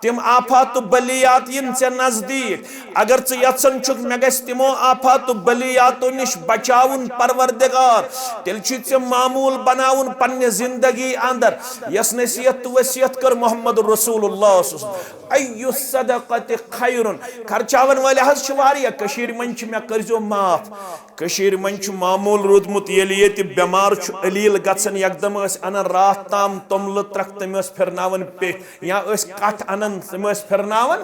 تِم آفات و بلیات یِن ژےٚ نزدیٖک۔ اگر ژٕ یژھان چھُکھ مےٚ گژھِ تِمو آفات و بلیاتو نِش بچاوُن پروردگار، تیٚلہِ چھُے ژےٚ معموٗل بناوُن پننہِ زندگی اندر، یۄس نصیحت تہٕ وصیت کٔر محمد رسول اللہ صلی اللہ علیہ وسلم۔ ای الصدقۃ خیر۔ خرچاون وٲلۍ حظ چھِ واریاہ کٔشیٖرِ منٛز، چھِ، مےٚ کٔرۍزیو معاف، کٔشیٖرِ منٛز چھُ معموٗل روٗدمُت، ییٚلہِ ییٚتہِ بٮ۪مار چھُ علیل گژھان، یکدم ٲسۍ انان راتھ تام توٚملہٕ ترکھ، تِم ٲسۍ پھِرناوان پیٚٹھۍ، یا ٲسۍ کٹھ انان، تِم ٲسۍ پھِرناوان۔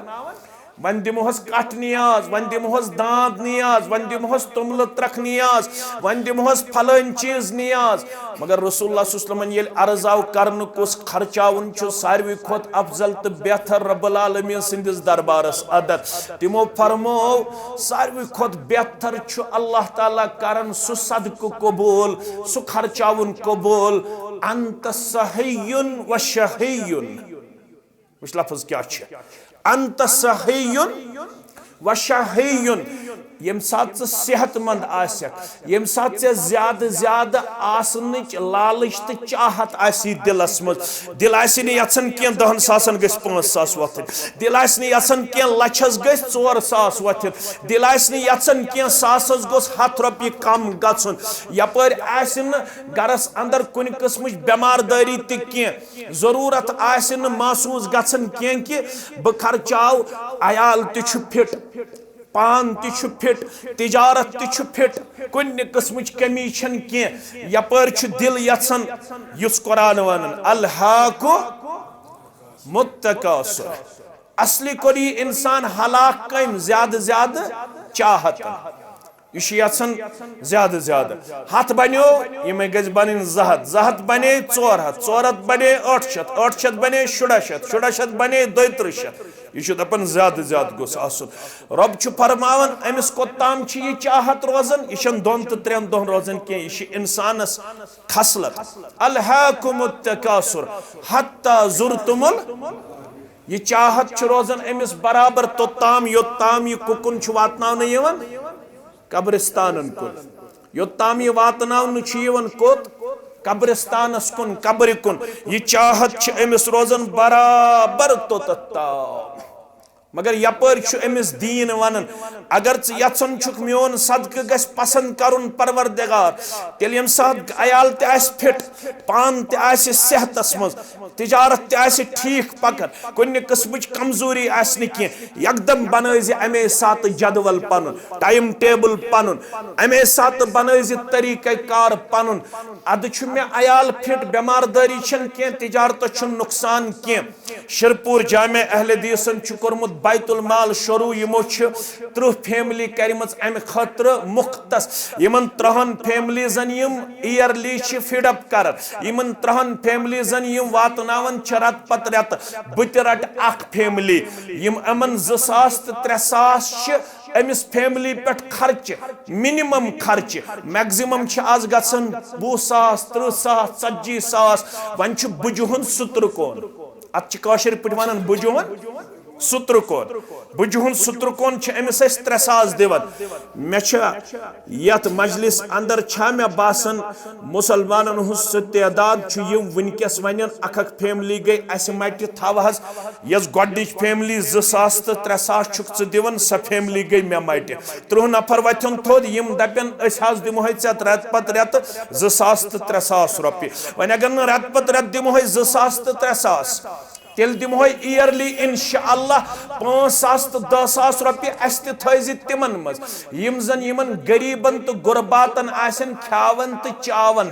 وۄنۍ دِمہوس کٹھ نیاز، وۄنۍ دِمہوس داند نیاز، وۄنۍ دِمہوس توٚملہٕ ترکھ نیاز، وۄنۍ دِمہوس فلٲنۍ چیٖز نیاز۔ مگر رسول اللہ صلی اللہ علیہ وسلمن ییٚلہِ عرض آو کرنہٕ، کُس خرچاوُن چھُ ساروی کھۄتہٕ افضل تہٕ بہتر رب العالمین سٕنٛدِس دربارس اندر، تِمو فرموو، ساروی کھۄتہٕ بہتر چھُ اللہ تعالیٰ کران سُہ صدقہٕ قبول، سُہ خرچاوُن قبول، انت صحیٌ و شحیٌ۔ وٕچھ لفظ کیٛاہ چھِ، انت صحیٌ و شحیٌ۔ ییٚمہِ ساتہٕ ژٕ صحت مند آسکھ، ییٚمہِ ساتہٕ ژےٚ زیادٕ زیادٕ آسنٕچ لالٕچ تہٕ چاہت آسی دِلس منٛز، دِل آسہِ نہٕ یژھان کینٛہہ دہن ساسن گٔژھۍ پانٛژھ ساس وۄتھٕنۍ، دِل آسہِ نہٕ یژھان کینٛہہ لچھس گٔژھۍ ژور ساس وۄتھٕنۍ، دِل آسہِ نہٕ یژھان کینٛہہ ساسس گوٚژھ ہتھ رۄپیہِ کم گژھُن، یپٲرۍ آسہِ نہٕ گرس اندر کُنہِ قٕسمٕچ بٮ۪مار دٲری تہِ کینٛہہ، ضروٗرت آسہِ نہٕ محسوٗس گژھان کینٛہہ کہِ بہٕ خرچاو، عیال تہِ چھُ فِٹ۔ پان تہِ چھُ فٹ، تجارت تہِ چھُ فٹ، کُنہِ قٕسمٕچ کمی چھَنہٕ کینٛہہ۔ یپٲرۍ چھُ دِل یژھان یُس قرآن وَنان، الہاکم التکاثر۔ اصلی کوٚر یہِ انسان ہلاک کٔمۍ؟ زیادٕ زیادٕ چاہتن۔ یہِ چھُ یژھان زیادٕ زیادٕ۔ ہتھ بنیو، یِمے گژھِ بنٕنۍ زٕ ہتھ، زٕ ہتھ بنے ژور ہتھ، ژور ہتھ بنے ٲٹھ شتھ، ٲٹھ شتھ بنے شُراہ شتھ، شُراہ شتھ بنے دۄیترٕہ شتھ۔ یہِ چھُ دپان زیادٕ زیادٕ گوٚژھ آسُن۔ رۄب چھُ فرماوان، أمِس کوٚت تام چھِ یہِ چاہت روزان؟ یہِ چھَنہٕ دۄن تہٕ ترٛٮ۪ن دۄہن روزان کینٛہہ، یہِ چھِ انسانس خصلت۔ الہاکم التکاثر حتی زرتم ال-، یہِ چاہت چھِ روزان أمِس برابر توٚتام، یوٚتام یہِ کُکُن چھُ واتناونہٕ یِوان؟ قبرستانن کُن۔ یوٚتام یہِ واتناونہٕ چھُ یِوان کوٚت؟ قبرستانس کُن، قبرِ کُن۔ یہِ چاہت چھِ أمِس روزان برابر توٚتتھ تام۔ مگر یپٲرۍ چھُ أمِس دیٖن ونان، اگر ژٕ یژھان چھُکھ میون صدقہٕ گژھِ پسند کرُن پروردگار، تیٚلہِ ییٚمہِ ساتہٕ عیال تہِ آسہِ فٹ، پان تہِ آسہِ صحتس منٛز، تجارت تہِ آسہِ ٹھیک پکان، کُنہِ قٕسمٕچ کمزوری آسہِ نہٕ کینٛہہ، یکدم بنٲوزِ امے ساتہٕ جدول پنُن، ٹائم ٹیبل پنُن، امے ساتہٕ بنٲوزِ طریقہ کار پنُن۔ ادٕ چھُ مےٚ عیال فٹ، بٮ۪مار دٲری چھنہٕ کینٛہہ، تجارتس چھُنہٕ نقصان کینٛہہ۔ شرپور جامع اہل حدیثن چھُ کوٚرمُت بیت المال شروع، یِمو چھِ ترٕٛہ فیملی کَرِمٕژ اَمہِ خٲطرٕ مختص۔ یِمن ترٕٛہن فیملیزن یِم ایئرلی چھِ فیڈ اپ کران، یِمن ترٕٛہن فیملیزن یِم واتناوان چھِ رٮ۪تہٕ پتہٕ رٮ۪تہٕ۔ بہٕ تہِ رٹہٕ اکھ فیملی، یِم یِمن زٕ ساس تہٕ ترٛےٚ ساس چھِ أمِس فیملی پٮ۪ٹھ خرچہٕ، منیمم خرچہٕ، میکزیمم چھِ آز گژھان وُہ ساس، ترٕٛہ ساس، ژتجی ساس۔ وۄنۍ چھُ بُجہِ ہُنٛد سُترٕ کون۔ اتھ چھِ کٲشِر پٲٹھۍ ونان بُجہِ ہُنٛد سُترٕ کون۔ بُجہِ ہُنٛد سُترٕ کون چھِ أمِس أسۍ ترٛےٚ ساس دِوان۔ مےٚ چھا یتھ مجلس اندر چھا مےٚ باسان مُسلمانن ہُنٛد سُہ تعداد چھُ یِم وٕنکیٚس ونن اکھ اکھ فیملی گٔے اسہِ مٹہِ، تھاو حظ یۄس گۄڈٕنِچ فیملی زٕ ساس تہٕ ترٛےٚ ساس چھُکھ ژٕ دِوان، سۄ فیملی گٔے مےٚ مٹہِ۔ ترٕٛہ نفر وۄتھن تھوٚد، یِم دپن أسۍ حظ دِمہوے ژےٚ رٮ۪تہٕ پتہٕ رٮ۪تہٕ زٕ ساس تہٕ ترٛےٚ ساس رۄپیہِ۔ وۄنۍ اگر نہٕ رٮ۪تہٕ پتہٕ رٮ۪تہٕ دِمہوے زٕ ساس تہٕ ترٛےٚ ساس، تیٚلہِ دِمہوے ایئرلی انشاءاللہ پانٛژھ ساس تہٕ دَہ ساس رۄپیہِ، اسہِ تہِ تھٲیزِ تِمن منٛز، یِم زن یِمن غریبن تہٕ غرباتن آسن کھیاون تہٕ چاون،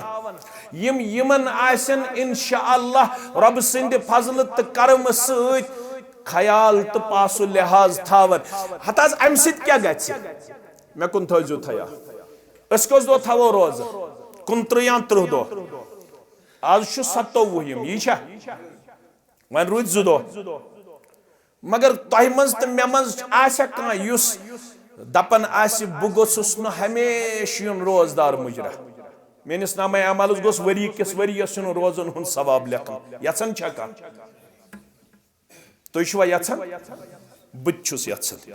یِم یِمن آسن انشاءاللہ رۄبہٕ سٕنٛدِ فضلہٕ تہٕ کرمہٕ سۭتۍ خیال تہٕ پاس و لحاظ تھاون۔ ہتہٕ حظ امہِ سۭتۍ کیٛاہ گژھِ؟ مےٚ کُن تھٲیزیو خیال۔ أسۍ کٔژ دۄہ تھاوو روزٕ؟ کُنترٕہ یا ترٕٛہ دۄہ۔ آز چھُ ستووُہِم، یی چھا؟ وۄنۍ روٗدۍ زٕ دۄہ۔ مگر تۄہہِ منٛز تہٕ مےٚ منٛز آسیا کانٛہہ یُس دپان آسہِ، "بہٕ گوٚژھُس نہٕ ہمیشہِ یُن روزدار مُجرا"؟ میٲنِس نامہ اعمالس گوٚژھ ؤری کِس ؤریَس یُن روزن ہُنٛد ثواب لیکھنہٕ۔ یژھان چھا کانٛہہ؟ تُہۍ چھِوا یژھان؟ بہٕ تہِ چھُس یژھان۔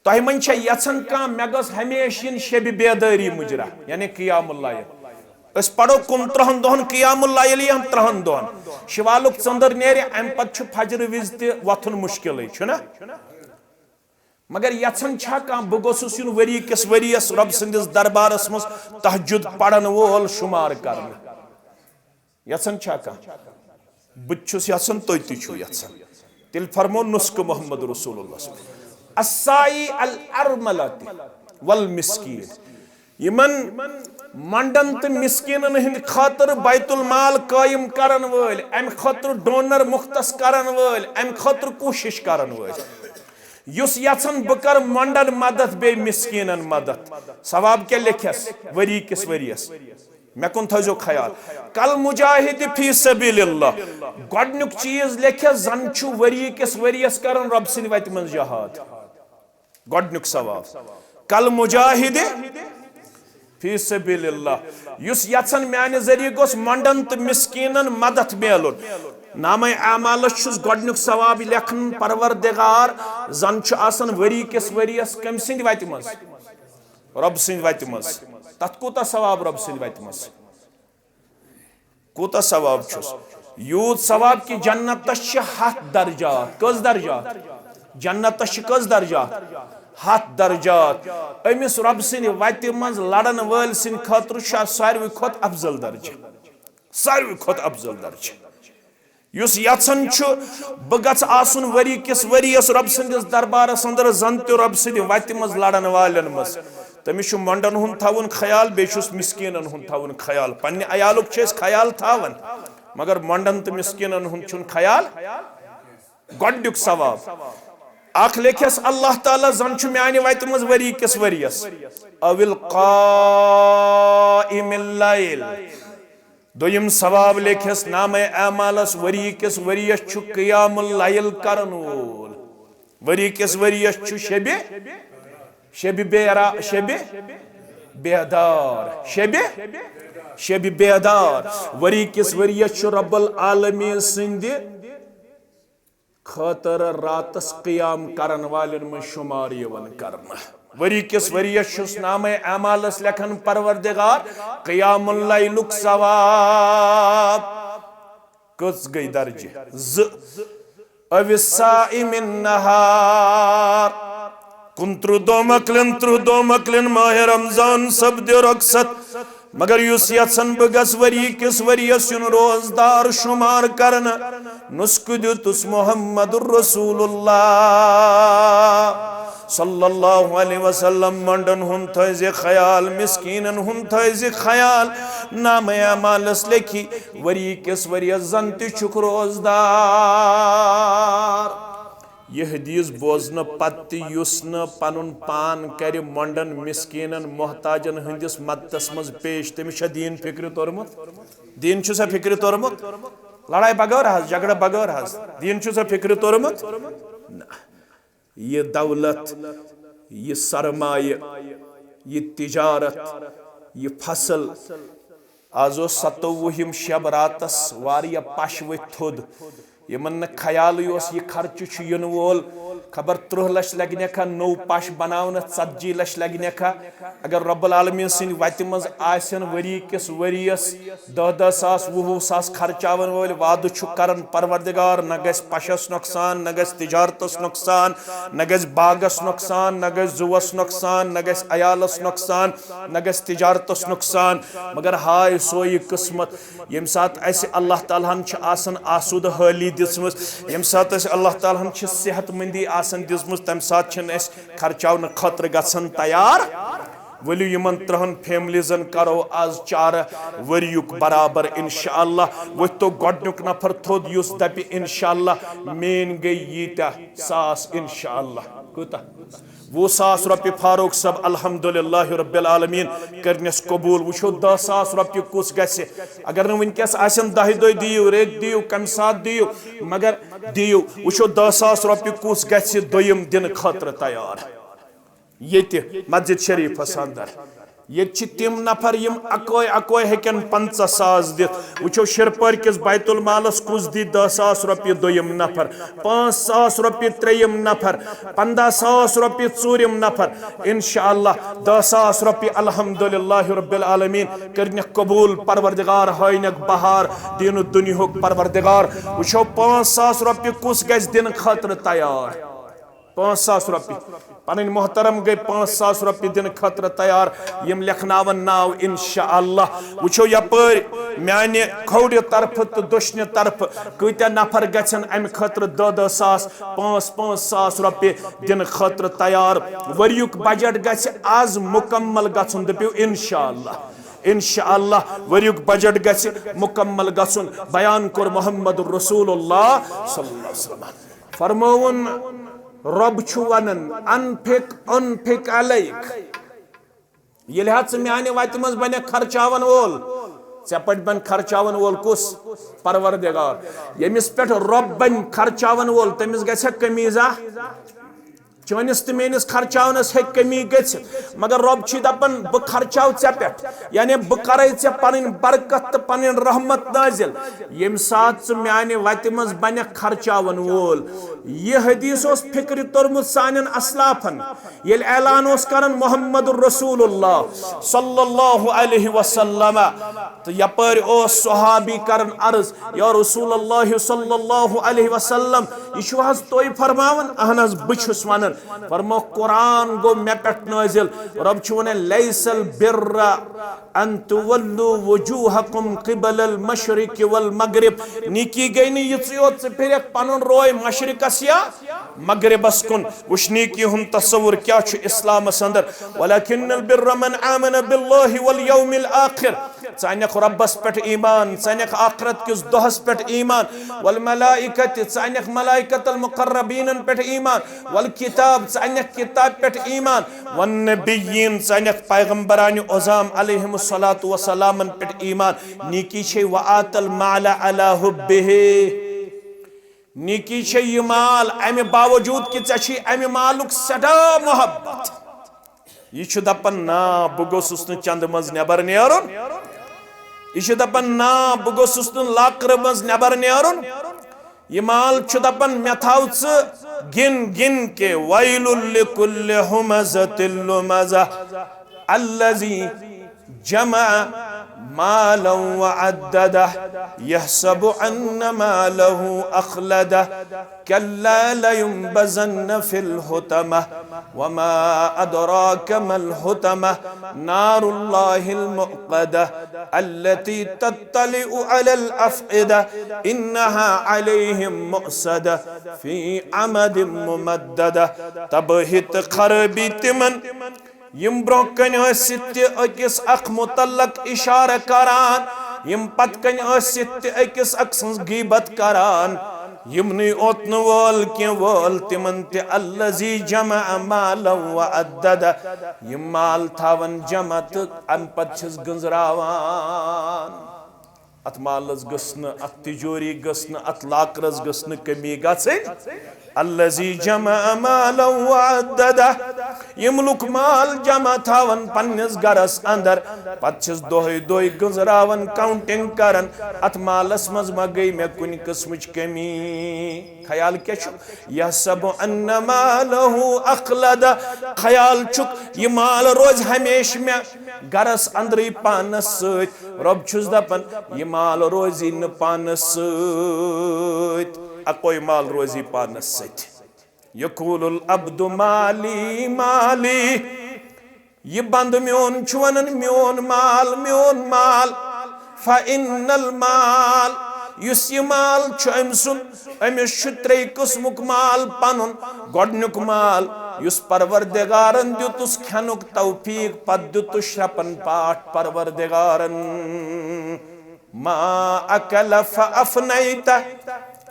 تۄہہِ منٛز چھا یژھان کانٛہہ، مےٚ گٔژھ ہمیشہِ یِنۍ شبِ بیدٲری مُجرا، یعنی قیام اللیل؟ أسۍ پرو کُنترٕہن دۄہن قیام اللیل یا ترٕہن دۄہن۔ شوالُک ژٔنٛدٕر نیرِ، امہِ پتہٕ چھُ فجرٕ وِزِ تہِ وۄتھُن مُشکلٕے، چھُنہ؟ مگر یژھان چھا کانٛہہ، بہٕ گوٚژھُس یُن ؤری کِس ؤریَس رۄب سٕنٛدِس دربارس منٛز تہجد پرن وول شُمار کرنہٕ؟ یژھان چھا کانٛہہ؟ بہٕ تہِ چھُس یژھان، تُہۍ تہِ چھِو یژھان۔ تیٚلہِ فرمو نسخہٕ محمد رسول اللہ صلی اللہ علیہ وسلم۔ الساعی الارملۃ والمسکین۔ یِمن منڈن تہٕ مسکینن ہٕنٛدِ خٲطرٕ بیت المال قٲیِم کرن وٲلۍ، امہِ خٲطرٕ ڈونر مختص کرن وٲلۍ، امہِ خٲطرٕ کوٗشش کرن وٲلۍ۔ یُس یژھان بہٕ کرٕ منڈن مدد بیٚیہِ مسکینن مدد، ثواب کیٛاہ لیکھٮ۪س ؤری کِس ؤریس؟ مےٚ کُن تھٲیزیو خیال۔ کل مجاہد فی سبیل اللہ۔ گۄڈنیُک چیٖز لیکھِ، زن چھُ ؤری کِس ؤریَس کران رۄب سٕنٛدِ وتہِ منٛز جہاد۔ گۄڈنیُک ثواب۔ کل مجاہد فی سبیل اللہ۔ یُس یژھان میانہِ ذٔریعہٕ گوٚژھ منڈن تہٕ مسکیٖنن مدد میلُن۔ نامہ اعمالس چھُس گۄڈنیُک ثواب لیکھان پروردگار، زن چھُ آسان ؤری کِس ؤریَس کٔمۍ سٕنٛدِ وتہِ منٛز؟ رۄب سٕنٛدِ وتہِ منٛز۔ تتھ کوٗتاہ ثواب رۄب سٕنٛدِ وتہِ منٛز؟ کوٗتاہ ثواب چھُس؟ یوٗت ثواب کہِ جنتس چھِ ہتھ درجات۔ کٔژ درجات؟ جنتس چھِ کٔژ درجات؟ ہتھ درجات۔ أمِس رۄب سٕنٛدِ وتہِ منٛز لڑن وٲلۍ سٕنٛدِ خٲطرٕ چھُ ساروی کھۄتہٕ افضل درجہٕ۔ ساروی کھۄتہٕ افضل درجہٕ۔ یُس یژھان چھُ بہٕ گژھٕ آسُن ؤری کِس ؤریَس رۄب سٕنٛدِس دربارس اندر زن تہِ رۄب سٕنٛدِ وتہِ منٛز لڑن والٮ۪ن منٛز، تٔمِس چھُ مۄنڈن ہُنٛد تھاوُن خیال، بیٚیہِ چھُس مسکیٖنن ہُنٛد تھاوُن خیال۔ پننہِ عیالُک چھِ أسۍ خیال تھاوان، مگر مۄنڈن تہٕ مسکیٖنن ہُنٛد چھُنہٕ خیال۔ گۄڈنیُک ثواب۔ اکھ لیکھٮ۪س اللہ تعالیٰ زن چھُ میانہِ وتہِ منٛز ؤری کِس ؤریَس۔ او القائم اللیل۔ دوٚیِم ثواب لیکھٮ۪س نامہ اعمالس، ؤری کِس ؤریَس چھُ قیام اللیل کرن وول۔ ؤری کِس ؤریَس چھُ شبِ، شبِ بیرا، شبِ بیدار، شبِ، شبِ بیدار۔ ؤری کِس ؤریَس چھُ رب العالمین سٕنٛدِ خٲطرٕ راتس قیام کرن والٮ۪ن منٛز شمار یِوان کرنہٕ۔ ؤری کِس ؤریَس چھُس نامہ اعمالس لیکھان پروردگار قیام اللیلُک ثواب۔ کٔژ گٔے درجہِ؟ زٕ۔ او صائم النہار۔ کُنترٕہ دۄہ مۄکلن، ترٕہ دۄہ مۄکلن ماہ رمضان سپدِ رۄخصت۔ مگر یُس یژھان بہٕ گژھٕ ؤری کِس ؤریَس یُن روزدار شمار کرنہٕ، نسخہٕ دیُتُس محمد رسول اللہ صلی اللہ علیہ وسلم۔ مۄنڈن ہُنٛد تھٲیزِ خیال، مسکیٖنن ہُنٛد تھٲیزِ خیال۔ نامہ اعمالس لیکھی ؤری کِس ؤریَس زن تہِ چھُکھ روزدار۔ یہِ حدیث بوزنہٕ پتہٕ تہِ یُس نہٕ پنُن پان کرِ مۄنڈن، مسکیٖنن، محتاجن ہٕنٛدِس مددس منٛز پیش، تٔمِس چھا دیٖن فکرِ توٚرمُت؟ دیٖن چھُ سا فکرِ توٚرمُت؟ لڑایہِ بغٲر حظ، جھگڑٕ بغٲر حظ، دیٖن چھُ سا فکرِ توٚرمُت؟ نہ۔ یہِ دولت، یہِ سرمایہِ، یہِ تجارت، یہِ فصل، از اوس ستووُہِم شب راتس واریاہ پش ؤتھۍ تھوٚد۔ یِمن نہٕ خیالٕے اوس یہِ خرچہٕ چھُ یِنہٕ وول، خبر ترٕٛہ لچھ لگہِ نکھا نوٚو پش بناونس، ژتجی لچھ لگہِ نکھا۔ اگر رب العالمین سٕنٛدِ وتہِ منٛز آسن ؤری کِس ؤریس دہ دہ ساس، وُہ وُہ ساس خرچاون وٲلۍ، وعدٕ چھُ کران پروردگار، نہ گژھِ پشس نۄقصان، نہ گژھِ تجارتس نۄقصان، نہ گژھِ باغس نۄقصان، نہ گژھِ زُوس نۄقصان، نہ گژھِ عیالس نۄقصان، نہ گژھِ تجارتس نۄقصان۔ مگر ہاے سوے قسمت، ییٚمہِ ساتہٕ اسہِ اللہ تعالیٰ ہن چھِ آسان آسودٕ حٲلی دِژمٕژ، ییٚمہِ ساتہٕ اسہِ اللہ تعالیٰ ہن چھِ صحت مندی آسان دِژمٕژ، تمہِ ساتہٕ چھِنہٕ أسۍ خرچاونہٕ خٲطرٕ گژھان تیار۔ ؤلِو یِمن ترٛہن فیملیزن کرو از چارٕ ؤریُک برابر انشاءاللہ۔ ؤتھۍ تو گۄڈنیُک نفر تھوٚد یُس دپہِ انشاءاللہ میٲنۍ گٔے ییٖتیاہ ساس انشاءاللہ۔ کوٗتاہ؟ وُہ ساس رۄپیہِ فاروق صٲب، الحمدللہ رب العالمین کٔرنس قبول۔ وٕچھو دہ ساس رۄپیہِ کُس گژھِ۔ اگر نہٕ وٕنکیٚس آسن دہہِ دۄہہِ دِیِو، رٔتۍ دِیِو، کمہِ ساتہٕ دِیِو، مگر دِیِو۔ وٕچھو دہ ساس رۄپیہِ کُس گژھِ دوٚیِم دِنہٕ خٲطرٕ تیار۔ ییٚتہِ مسجد شریفس اندر۔ ییٚتہِ چھِ تِم نفر یِم اکوے اکوے ہیٚکن پنژاہ ساس دِتھ۔ وٕچھو شیرپٲرۍ کِس بیت المالس کُس دی دہ ساس رۄپیہِ دوٚیِم نفر، پانٛژھ ساس رۄپیہِ ترٛیٚیِم نفر، پنٛداہ ساس رۄپیہِ ژوٗرِم نفر۔ انشاءاللہ دہ ساس رۄپیہِ الحمدللہ رب العالمین کٔرنکھ قبول پروردگار، ہٲینکھ بہار دین و دنیاہُک پروردگار۔ وٕچھو پانٛژھ ساس رۄپیہِ کُس گژھِ دِنہٕ خٲطرٕ تیار۔ پانٛژھ ساس رۄپیہِ۔ پنٕنۍ محترم گٔے پانٛژھ ساس رۄپیہِ دِنہٕ خٲطرٕ تیار۔ یِم لیکھناون ناو انشاءاللہ۔ وٕچھو یپٲرۍ میانہِ کھوورِ طرفہٕ تہٕ دٔچھنہِ طرفہٕ کۭتیاہ نفر گژھن امہِ خٲطرٕ دہ دہ ساس، پانٛژھ پانٛژھ ساس رۄپیہِ دِنہٕ خٲطرٕ تیار۔ ؤریُک بجٹ گژھِ از مکمل گژھُن، دٔپِو انشاءاللہ۔ انشاءاللہ ؤریُک بجٹ گژھِ مکمل گژھُن۔ بیان کوٚر محمد رسول اللہ صلی اللہ علیہ وسلم۔ فرمٲوُن، رۄب چھُ ونان، "انفق، انفق علیک"۔ ییٚلہِ حظ ژٕ میانہِ وتہِ منٛز بنکھ خرچاون وول، ژےٚ پٮ۪ٹھ بنہِ خرچاون وول کُس؟ پروردگار۔ ییٚمِس پٮ۪ٹھ رۄب بنہِ خرچاون وول، تٔمِس گژھِ کمی زانٛہہ؟ چٲنِس تہٕ میٲنِس خرچاونس ہیٚکہِ کمی گٔژھِتھ، مگر رۄب چھُے دپان، "بہٕ خرچاو ژےٚ پٮ۪ٹھ، یعنی بہٕ کرے ژےٚ پنٕنۍ برکت تہٕ پنٕنۍ رحمت نازل، ییٚمہِ ساتہٕ ژٕ میانہِ وتہِ منٛز بنکھ خرچاون وول۔" یہِ حدیث اوس فکرِ توٚرمُت سانٮ۪ن اسلافن، ییٚلہِ اعلان اوس کران محمد رسول اللہ صلی اللہ علیہ وسلم۔ تہٕ یپٲرۍ اوس صحابی کران عرض، "یا رسول اللہ صلی اللہ علیہ وسلم، یہِ چھُو حظ تُہۍ فرماوان؟" "اہن حظ، بہٕ چھُس ونان۔" فرموکھ، قرآن گوٚو مےٚ پٮ۪ٹھ نٲزِل۔ رۄب چھُ وَنان، "لیس البر ان تولوا وجوہکم قبل المشرق والمغرب۔" نیکی گٔے نہٕ یِژٕے یوت ژٕ پھِرکھ پَنُن روے مشرقس یا مغربس کُن۔ وٕچھ نیکی ہُنٛد تصور کیٛاہ چھُ اِسلامس اندر۔ "ولکن البر من آمن باللہ والیوم الآخر۔" ژٕ انکھ رۄبس پٮ۪ٹھ ایمان، ژٕ انکھ آخرت کِس دۄہس پٮ۪ٹھ ایمان، والملائکہ، ژٕ انکھ ملائکۃ المقربینن پٮ۪ٹھ ایمان، والکتاب، ژٕ انکھ کتاب پٮ۪ٹھ ایمان، والنبیین، ژٕ انکھ پیغمبران عظام علیہم الصلوۃ والسلامن پٮ۪ٹھ ایمان۔ نیکی چھے وآت المال علی حبہ۔ نیکی چھے یہِ مال، امہِ باوجود کہِ ژےٚ چھے امہِ مالُک سٮ۪ٹھاہ محبت۔ یہِ چھُ دپان، "نا، بہٕ گوٚژھُس نہٕ چندٕ منٛز نٮ۪بر نیرُن۔" یہِ چھُ دپان، "نا، بہٕ گوٚژھُس نہٕ لاکرٕ منٛز نٮ۪بر نیرُن۔" یہِ مال چھُ دپان، "مےٚ تھاو ژٕ گِن گِن کے۔" "ویل لکل ہمزۃ لمزہ الذی جمع مالا وعددہ یحسب ان مالہ اخلدہ کلا لینبذن فی الحطمہ وما ادراک ما الحطمہ نار اللہ الموقدہ التی تطلع علی الافئدہ انہا علیہم مؤصدہ فی عمد ممددہ۔" تباہی تہٕ خرٲبی تِمن یِم برونٛہہ کنہِ ٲسِتھ تہِ أکِس اکھ متعلق اشارٕ کران، یِم پتہٕ کنہِ ٲسِتھ تہِ أکِس اکھ سٕنٛز غیبت کران، یِمنٕے اوت نہٕ وول کینٛہہ وول تِمن تہِ۔ الذی جمع مالا وعددہ، یِم مال تھاون جمع تہٕ امہِ پتہٕ چھِس گنٛزراوان۔ اتھ مالس گٔژھ نہٕ، اتھ تجوری گٔژھ نہٕ، اتھ لاکرس گٔژھ نہٕ کمی گژھٕنۍ۔ الذی جمع مالا وعددہ، یِم لُکھ مال جمع تھاون پننِس گرس اندر، پتہٕ چھِس دۄہے دۄہے گنٛزراوان، کاؤنٹنگ کران، اتھ مالس منٛز ما گٔے مےٚ کُنہِ قٕسمٕچ کمی؟ خیال کیٛاہ چھُ؟ یحسب ان مالہ اخلدہ، خیال چھُکھ یہِ مال روزِ ہمیشہِ مےٚ گرس اندرٕے پانس سۭتۍ۔ رۄب چھُس دپان، یہِ مال روزی نہٕ پانس سۭتۍ، اکوے مال روزی پانس سۭتۍ۔ یقول العبد مالی مالی، یہِ بندٕ میون چھُ ونان، "میون مال، میون مال۔" فإن المال، یُس یہِ مال چھُ أمۍ سُنٛد، أمِس چھُ ترٛیٚیہِ قٕسمُک مال پنُن۔ گۄڈٕنیُک مال یُس پروردگارن دیُتُس کھٮ۪نُک توفیق، پتہٕ دیُتُس شرٛپن پاٹھ پروردگارن۔ ما اکل فافنیتہ،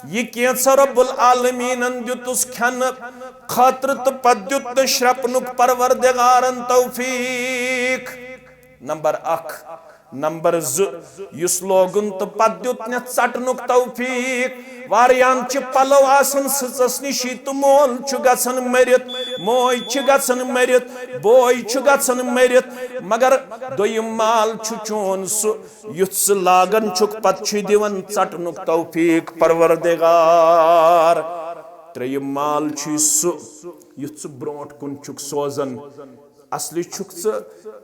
یہِ کینٛژھا رب العالمینن دیُتُس کھٮ۪نہٕ خٲطرٕ تہٕ پتہٕ دیُت نہٕ شرٛپنُک پروردگارن توفیق۔ نمبر اکھ۔ نمبر زٕ، یُس لوگُن تہٕ پتہٕ دیُت نہٕ ژٹنُک توفیق۔ واریاہن چھِ پلو آسان سٕژس نِشی تہٕ مول چھُ گژھان مٔرِتھ، موج چھِ گژھان مٔرِتھ، بوے چھُ گژھان مٔرِتھ، مگر دوٚیِم مال چھُ چون سُہ، یُتھ سُہ لاگان چھُکھ، پتہٕ چھُے دِوان ژٹنُک توفیق پروردگار۔ ترٛیٚیِم مال چھُے سُہ، یُتھ ژٕ برونٛٹھ کُن چھُکھ سوزان۔ اصلی چھُکھ ژٕ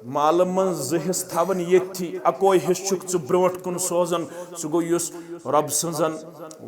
مالہٕ منٛز زٕ حصہٕ تھاوان ییٚتھی، اکوے حصہٕ چھُکھ ژٕ برونٛٹھ کُن سوزان۔ سُہ گوٚو یُس رۄب سٕنٛزن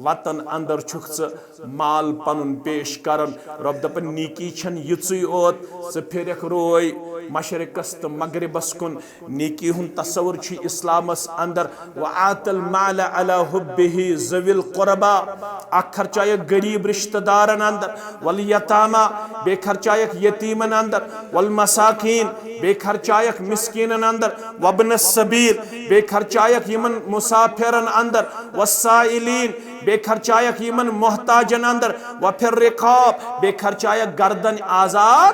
وتن اندر چھُکھ ژٕ مال پنُن پیش کران۔ رۄب دپان، نیکی چھنہٕ یِژٕے اوت، ژٕ پھِرکھ روے مشرقس تہٕ مغربس کُن۔ نیکی ہُنٛد تصور چھُ اسلامس اندر، وآت المال علی حبہ ذوی القربا، اکھ خرچایکھ غریب رشتہ دارن اندر، والیتاما، بیٚیہِ خرچایکھ یتیمن اندر، والمساکین، بیٚیہِ خرچایکھ مسکینن اندر، وابن السبیل، بیٚیہِ خرچایکھ یِمن مسافرن اندر، والسائلین، بیٚیہِ خرچایکھ یِمن محتاجن اندر، وفی الرقاب، بیٚیہِ خرچایکھ گردن آزاد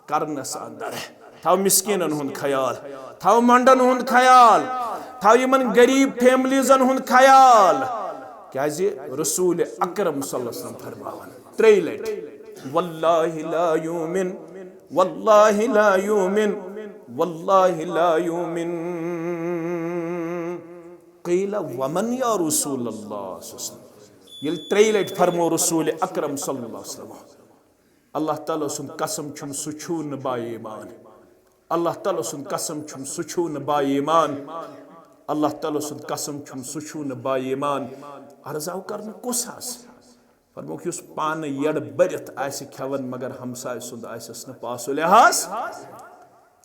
کرنس اندر۔ تھاو مسکینن ہُنٛد خیال، تھاو مۄنڈن ہُنٛد خیال، تھاو یِمن غریب فیملیزن ہُنٛد خیال۔ کیازِ رسول اکرم صلی اللہ علیہ وسلم فرماوان ترٛیٚیہِ لٹہِ، "واللہ لا یؤمن، واللہ لا یؤمن، واللہ لا یؤمن۔" قیل ومن یا رسول اللہ صلی اللہ علیہ وسلم۔ ییٚلہِ ترٛیٚیہِ لٹہِ فرمو رسول اکرم صلی اللہ علیہ وسلم، اللہ تعالیٰ سُنٛد قسم چھُم، سُہ چھُو نہٕ با ایمان۔ اللہ تعالیٰ سُنٛد قسم چھُم، سُہ چھُو نہٕ با ایمان۔ اللہ تعالیٰ سُنٛد قسم چھُم، سُہ چھُو نہٕ با ایمان۔ عرض آو کرنہٕ، کُس حظ؟ فرمووُکھ، یُس پانہٕ یٔڑ بٔرِتھ آسہِ کھٮ۪وان مگر ہمسایہِ سُنٛد آسٮ۪س نہٕ پاس و لحاظ،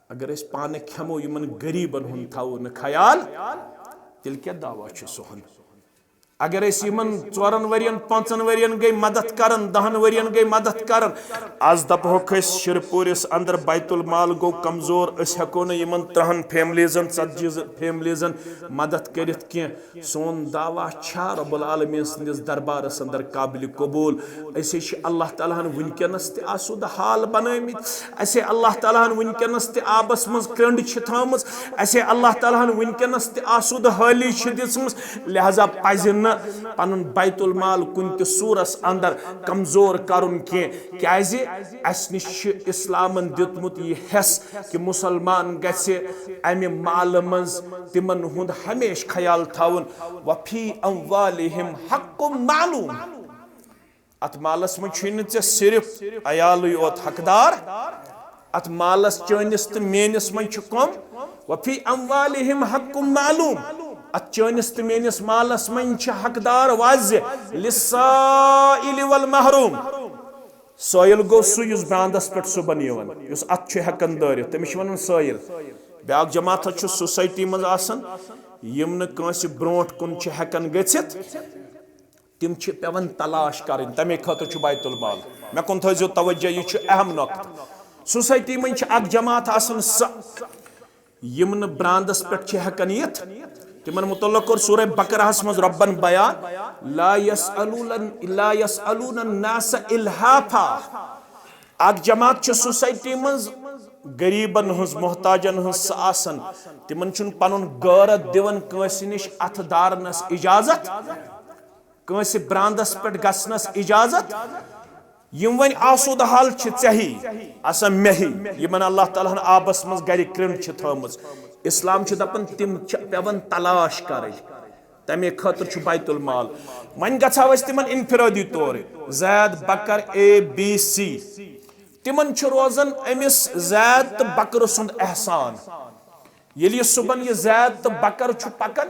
اگر أسۍ پانہٕ کھٮ۪مو، یِمن غریٖبن ہُنٛد تھاوو نہٕ خیال، تیٚلہِ کیٛاہ دعویٰ چھُ سون؟ اگر أسۍ یِمن ژورن ؤرین، پانٛژن ؤرین گٔے مدد کران، دہن ؤرین گٔے مدد کران، از دپہوکھ أسۍ شِرپوٗرِس اندر بیت المال گوٚو کمزور، أسۍ ہٮ۪کو نہٕ یِمن ترٕہن فیملیزن، ژتجی فیملیزن مدد کٔرِتھ کینٛہہ۔ سون دعویٰ چھا رب العالمین سٕنٛدِس دربارس اندر قابل قبول؟ أسے چھِ اللہ تعالیٰ ہن وٕنکیٚنس تہِ آسودٕ حال بنٲومٕتۍ، اسے اللہ تعالیٰ ہن وٕنکیٚنس تہِ آبس منٛز کرنٛڈ چھِ تھٲومٕژ، اسے اللہ تعالیٰ ہن وٕنکیٚنس تہِ آسودٕ حٲلی چھِ دِژمٕژ۔ لہذا پزِ نہٕ پنُن بیت المال کُنہِ تہِ صورس اندر کمزور کرُن کینٛہہ، کیازِ اسہِ نِش چھِ اسلامن دیُتمُت یہِ حصہٕ کہِ مسلمان گژھِ امہِ مالہٕ منٛز تِمن ہُنٛد ہمیشہٕ خیال تھاوُن۔ وفی اموالہم حق معلوم۔ اتھ مالس منٛز چھُے نہٕ ژےٚ صرف عیالٕے یوت حقدار، اتھ مالس چٲنِس تہٕ میٲنِس منٛز چھُ کم؟ وفی اموالہم حق معلوم۔ اتھ چٲنِس تہٕ میٲنِس مالس منٛز چھِ حقدار واضح، للسائل والمحروم۔ سٲیِل گوٚو سُہ یُس براندس پٮ۪ٹھ صُبحن یِوان، یُس اتھ چھُ ہٮ۪کان دٲرِتھ، تٔمِس چھِ ونان سٲیِل۔ بیٛاکھ جماعت حظ چھُ سوسایٹی منٛز آسان، یِم نہٕ کٲنٛسہِ برونٛٹھ کُن چھِ ہٮ۪کان گٔژھِتھ، تِم چھِ پٮ۪وان تلاش کرٕنۍ، تمے خٲطرٕ چھُ بیت المال۔ مےٚ کُن تھٲیزیو توجہ، یہِ چھُ اہم نۄقطہٕ۔ سوسایٹی منٛز چھِ اکھ جماعت آسان سۄ، یِم نہٕ براندس پٮ۪ٹھ چھِ ہٮ۪کان یِتھ، تِمن متعلق کوٚر سورہ بقرہس منٛز رۄبن بیان، لا یسألون، لا یسألون الناس الحافا۔ اکھ جماعت چھِ سوسایٹی منٛز غریبن ہٕنٛز، محتاجن ہٕنٛز سۄ آسان، تِمن چھُنہٕ پنُن غٲرت دِوان کٲنٛسہِ نِش اتھٕ دارنس اجازت، کٲنٛسہِ براندس پٮ۪ٹھ گژھنس اجازت۔ یِم وۄنۍ آسودٕ حال چھِ ژےٚ ہی، آسان مےٚ ہی، یِمن اللہ تعالیٰ ہن آبس منٛز گرِ کرنٛڈ چھِ تھٲومٕژ۔ اسلام چھُ دپان تِم چھِ پٮ۪وان تلاش کرٕنۍ، تمے خٲطرٕ چھُ بیت المال۔ وۄنۍ گژھو أسۍ تِمن انفرٲدی طور، زید، بکر، اے، بی، سی، تِمن چھُ روزان أمِس زید تہٕ بکرٕ سُنٛد احسان۔ ییٚلہِ یہِ صُبحن یہِ زید تہٕ بکر چھُ پکان،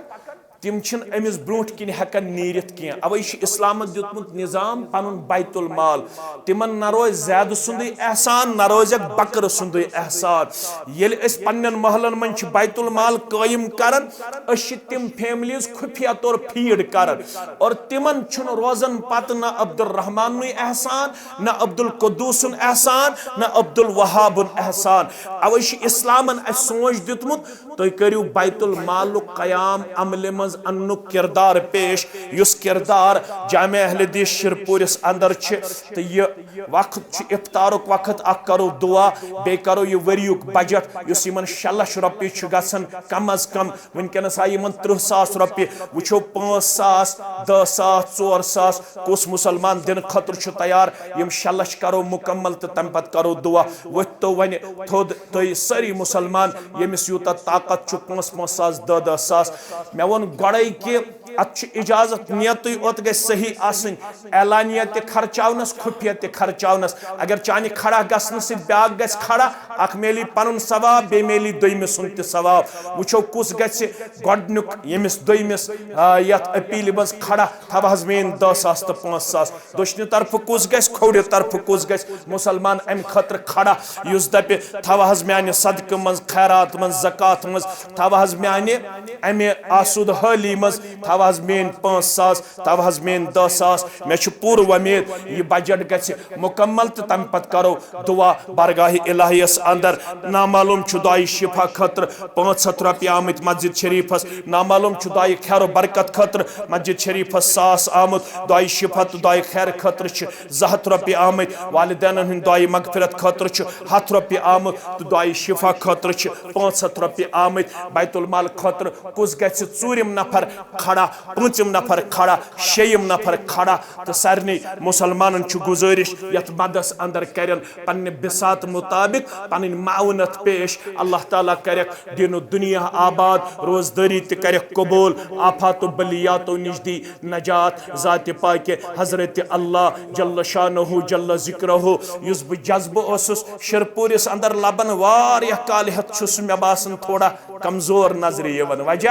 تِم چھِنہٕ أمِس برونٛٹھ کِنۍ ہٮ۪کان نیٖرِتھ کینٛہہ۔ اوے چھُ اسلامن دیُتمُت نظام پنُن بیت المال۔ تِمن نہ روزِ زید سُنٛدُے احسان، نہ روزٮ۪کھ بکر سُنٛدُے احسان۔ ییٚلہِ أسۍ پننٮ۪ن محلن منٛز چھِ بیت المال قٲیِم کران، أسۍ چھِ تِم فیملیز خفیہ طور فیڈ کران، اور تِمن چھُنہٕ روزان پتہٕ نہ عبدالرحمانُے احسان، نہ عبدالقدوسُن احسان، نہ عبدالوہابُن احسان۔ اوے چھُ اسلامن اسہِ سونچ دیُتمُت، تُہۍ کٔرِو بیت المالُک قیام عملہِ منٛز اننُک کردار پیش، یُس کردار جامع اہل حدیث شِرپوٗرِس اندر چھِ۔ تہٕ یہِ وقت چھُ افطارُک وقت، اکھ کرو دعا، بیٚیہِ کرو یہِ ؤریُک بجٹ، یُس یِمن شےٚ لچھ رۄپیہِ چھُ گژھان کم از کم۔ وٕنکیٚنس آیہِ یِمن ترٕٛہ ساس رۄپیہِ، وٕچھو پانٛژھ ساس، دہ ساس، ژور ساس کُس مسلمان دِنہٕ خٲطرٕ چھُ تیار؟ یِم شےٚ لچھ کرو مکمل تہٕ تمہِ پتہٕ کرو دعا۔ ؤتھۍ تو وۄنۍ تھوٚد تُہۍ سٲری مسلمان، ییٚمِس یوٗتاہ طاقت چھُ، پانٛژھ پانٛژھ ساس، دہ دہ ساس۔ مےٚ ووٚن گۄڈَے کہِ اَتھ چھُ اجازت، نیتٕے یوت گژھِ صحیح آسٕنۍ، اعلانیہ تہِ خرچاونَس، خفیہ تہِ خرچاونَس۔ اگر چانہِ کھڑا گژھنہٕ سۭتۍ بیٛاکھ گژھِ کھڑا، اکھ میلی پنُن ثواب، بیٚیہِ میلی دوٚیمِس سُنٛد تہِ ثواب۔ وٕچھو کُس گژھِ گۄڈٕنیُک ییٚمِس دوٚیمِس، آ، یَتھ اپیلہِ منٛز کھڑا، تھاو حظ میٲنۍ دہ ساس تہٕ پانٛژھ ساس۔ دٔچھنہِ طرفہٕ کُس گژھِ، کھوورِ طرفہٕ کُس گژھِ، مسلمان امہِ خٲطرٕ کھڑا، یُس دپہِ، تھاو حظ میانہِ صدقہٕ منٛز، خیرات منٛز، زکوٰۃ منٛز، تھاو حظ میانہِ امہِ آسودٕ حٲلی منٛز، تھاو حظ میٲنۍ پانٛژھ ساس، تھاو حظ میٲنۍ دہ ساس۔ مےٚ چھُ پوٗرٕ وۄمید یہِ بجٹ گژھِ مکمل تہٕ تمہِ پتہٕ کرو دعا بارگاہ الہیس اندر۔ نامعلوم چھُ دعایہِ شفا خٲطرٕ پانٛژھ ہتھ رۄپیہِ آمٕتۍ مسجد شریفس، نامعلوم چھُ دعایہِ خیر و برکت خٲطرٕ مسجد شریفس ساس آمُت، دعایہِ شفا تہٕ دعایہِ خیر خٲطرٕ چھِ زٕ ہتھ رۄپیہِ آمٕتۍ، والدینن ہٕنٛدِ دعایہِ مغفرت خٲطرٕ چھُ ہتھ رۄپیہِ آمُت تہٕ دعایہِ شفا خٲطرٕ چھِ پانٛژھ ہتھ رۄپیہِ آمٕتۍ۔ بیت المال خٲطرٕ کُس گژھِ ژوٗرِم نفر کھڑا، پوٗنٛژِم نفر کھڑا، شیٚیِم نفر کھڑا؟ تہٕ سارنٕے مسلمانن چھُ گزٲرِش یتھ مدس اندر کرن پننہِ بساط مطابق پنٕنۍ معاونت پیش۔ اللہ تعالیٰ کرٮ۪کھ دین و دنیا آباد، روزدٲری تہِ کرٮ۪کھ قبول، آفات و بلیاتو نِش دی نجات۔ ذات پاک حضرت اللہ جل شانہ جل ذکرہ، یُس بہٕ جذبہٕ اوسُس شرپوٗرِس اندر لبن واریاہ کالہِ ہٮ۪تھ، چھُس مےٚ باسان تھوڑا کمزور نظرِ یِوان۔ وجہ؟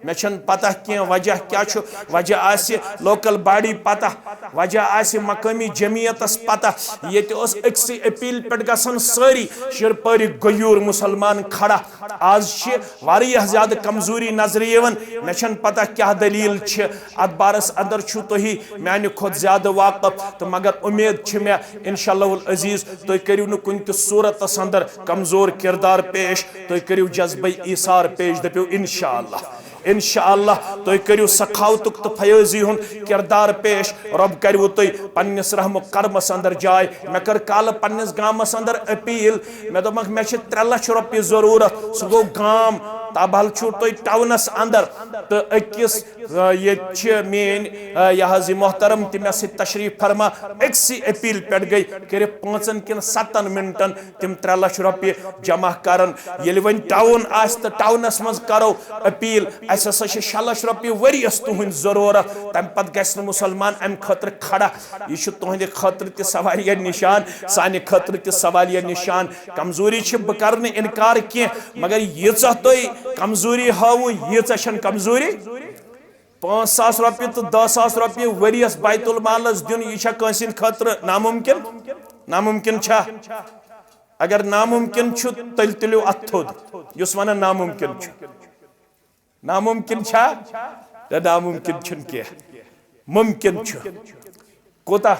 مےٚ چھَنہٕ پتہ کینٛہہ وجہ کیٛاہ چھُ۔ وجہ آسہِ لوکل باڈی پتہ، وجہ آسہِ مقٲمی جمعیتس پتہ۔ ییٚتہِ اوس أکسٕے اپیل پٮ۪ٹھ گژھان سٲری شیرپٲرِکۍ غیوٗر مُسلمان کھڑا۔ آز چھِ واریاہ زیادٕ کمزوری نظرِ یِوان۔ مےٚ چھَنہٕ پتہ کیٛاہ دٔلیٖل چھِ۔ اتھ بارس اندر چھُو تُہی میانہِ کھۄتہٕ زیادٕ واقف، تہٕ مگر اُمید چھِ مےٚ انشاءاللہ العزیز تُہۍ کٔرِو نہٕ کُنہِ تہِ صوٗرتس اندر کمزور کردار پیش، تُہۍ کٔرِو جذبہ ایثار پیش، دٔپِو انشاءاللہ۔ انشاءاللہ تُہۍ کٔرِو سخاوتُک تہٕ فیٲضی ہُنٛد کردار پیش۔ رۄب کَرِوٕ تُہۍ پننِس رحم و کرمس اندر جاے۔ مےٚ کٔر کالہٕ پننِس گامس اندر اپیل، مےٚ دوٚپمکھ مےٚ چھِ ترٛےٚ لچھ رۄپیہِ ضروٗرت۔ سُہ گوٚو گام، تابہل چھُو تُہۍ ٹاونس اندر، تہٕ أکِس، آ، ییٚتہِ چھِ میٲنۍ، آ، یہِ حظ یہِ محترم تہِ مےٚ سۭتۍ تشریف فرما، أکسٕے اپیل پٮ۪ٹھ گٔے کٔرِتھ پانٛژن کِنہٕ ستن منٹن تِم ترٛےٚ لچھ رۄپیہِ جمع کرن۔ ییٚلہِ وۄنۍ ٹاوُن آسہِ تہٕ ٹاونس منٛز کرو اپیل، اسہِ ہسا چھِ شےٚ لچھ رۄپیہِ ؤریس تُہنٛدۍ ضروٗرت، تمہِ پتہٕ گژھِ نہٕ مُسلمان امہِ خٲطرٕ کھڑا۔ یہِ چھُ تُہنٛدِ خٲطرٕ تہِ سوالیہ نشان، سانہِ خٲطرٕ تہِ سوالیہ نشان۔ کمزوری چھِ، بہٕ کرٕ نہٕ انکار کینٛہہ، مگر ییٖژاہ تُہۍ کمزوری ہٲوٕ، ییٖژاہ چھنہٕ کمزوری۔ پانٛژھ ساس رۄپیہِ تہٕ دَہ ساس رۄپیہِ ؤریس بیت المالس دیُن، یہِ چھا کٲنٛسہِ ہٕنٛدِ خٲطرٕ ناممکن؟ ناممکن چھا؟ اگر ناممکن چھُ، تیٚلہِ تُلِو اتھ تھوٚد، یُس ونان ناممکن چھُ۔ ناممکن چھا؟ نہ، ناممکن چھُنہٕ کینٛہہ۔ ممکن چھُ۔ کوٗتاہ؟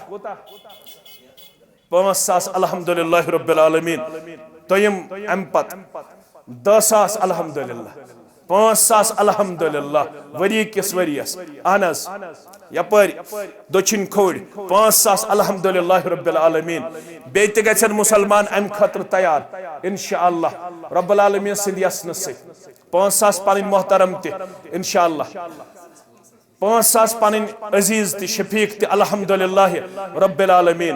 پانٛژھ ساس الحمدللہ رب العالمین۔ دوٚیِم امہِ پتہٕ دَہ ساس الحمدللہ۔ پانٛژھ ساس الحمدللہ۔ ؤری کِس ؤریس۔ اہن حظ۔ یپٲرۍ دٔچھِنۍ کھوٚرۍ۔ پانٛژھ ساس الحمدللہ رب العالمین۔ بیٚیہِ تہِ گژھن مُسلمان امہِ خٲطرٕ تیار۔ انشاءاللہ رب العالمین سٕنٛدِ یژھنہٕ سۭتۍ۔ پانٛژھ ساس پنٕنۍ محترم تہِ۔ انشاءاللہ۔ پانٛژھ ساس پنٕنۍ عزیز تہِ، شفیق تہِ، الحمدللہ رب العالمین۔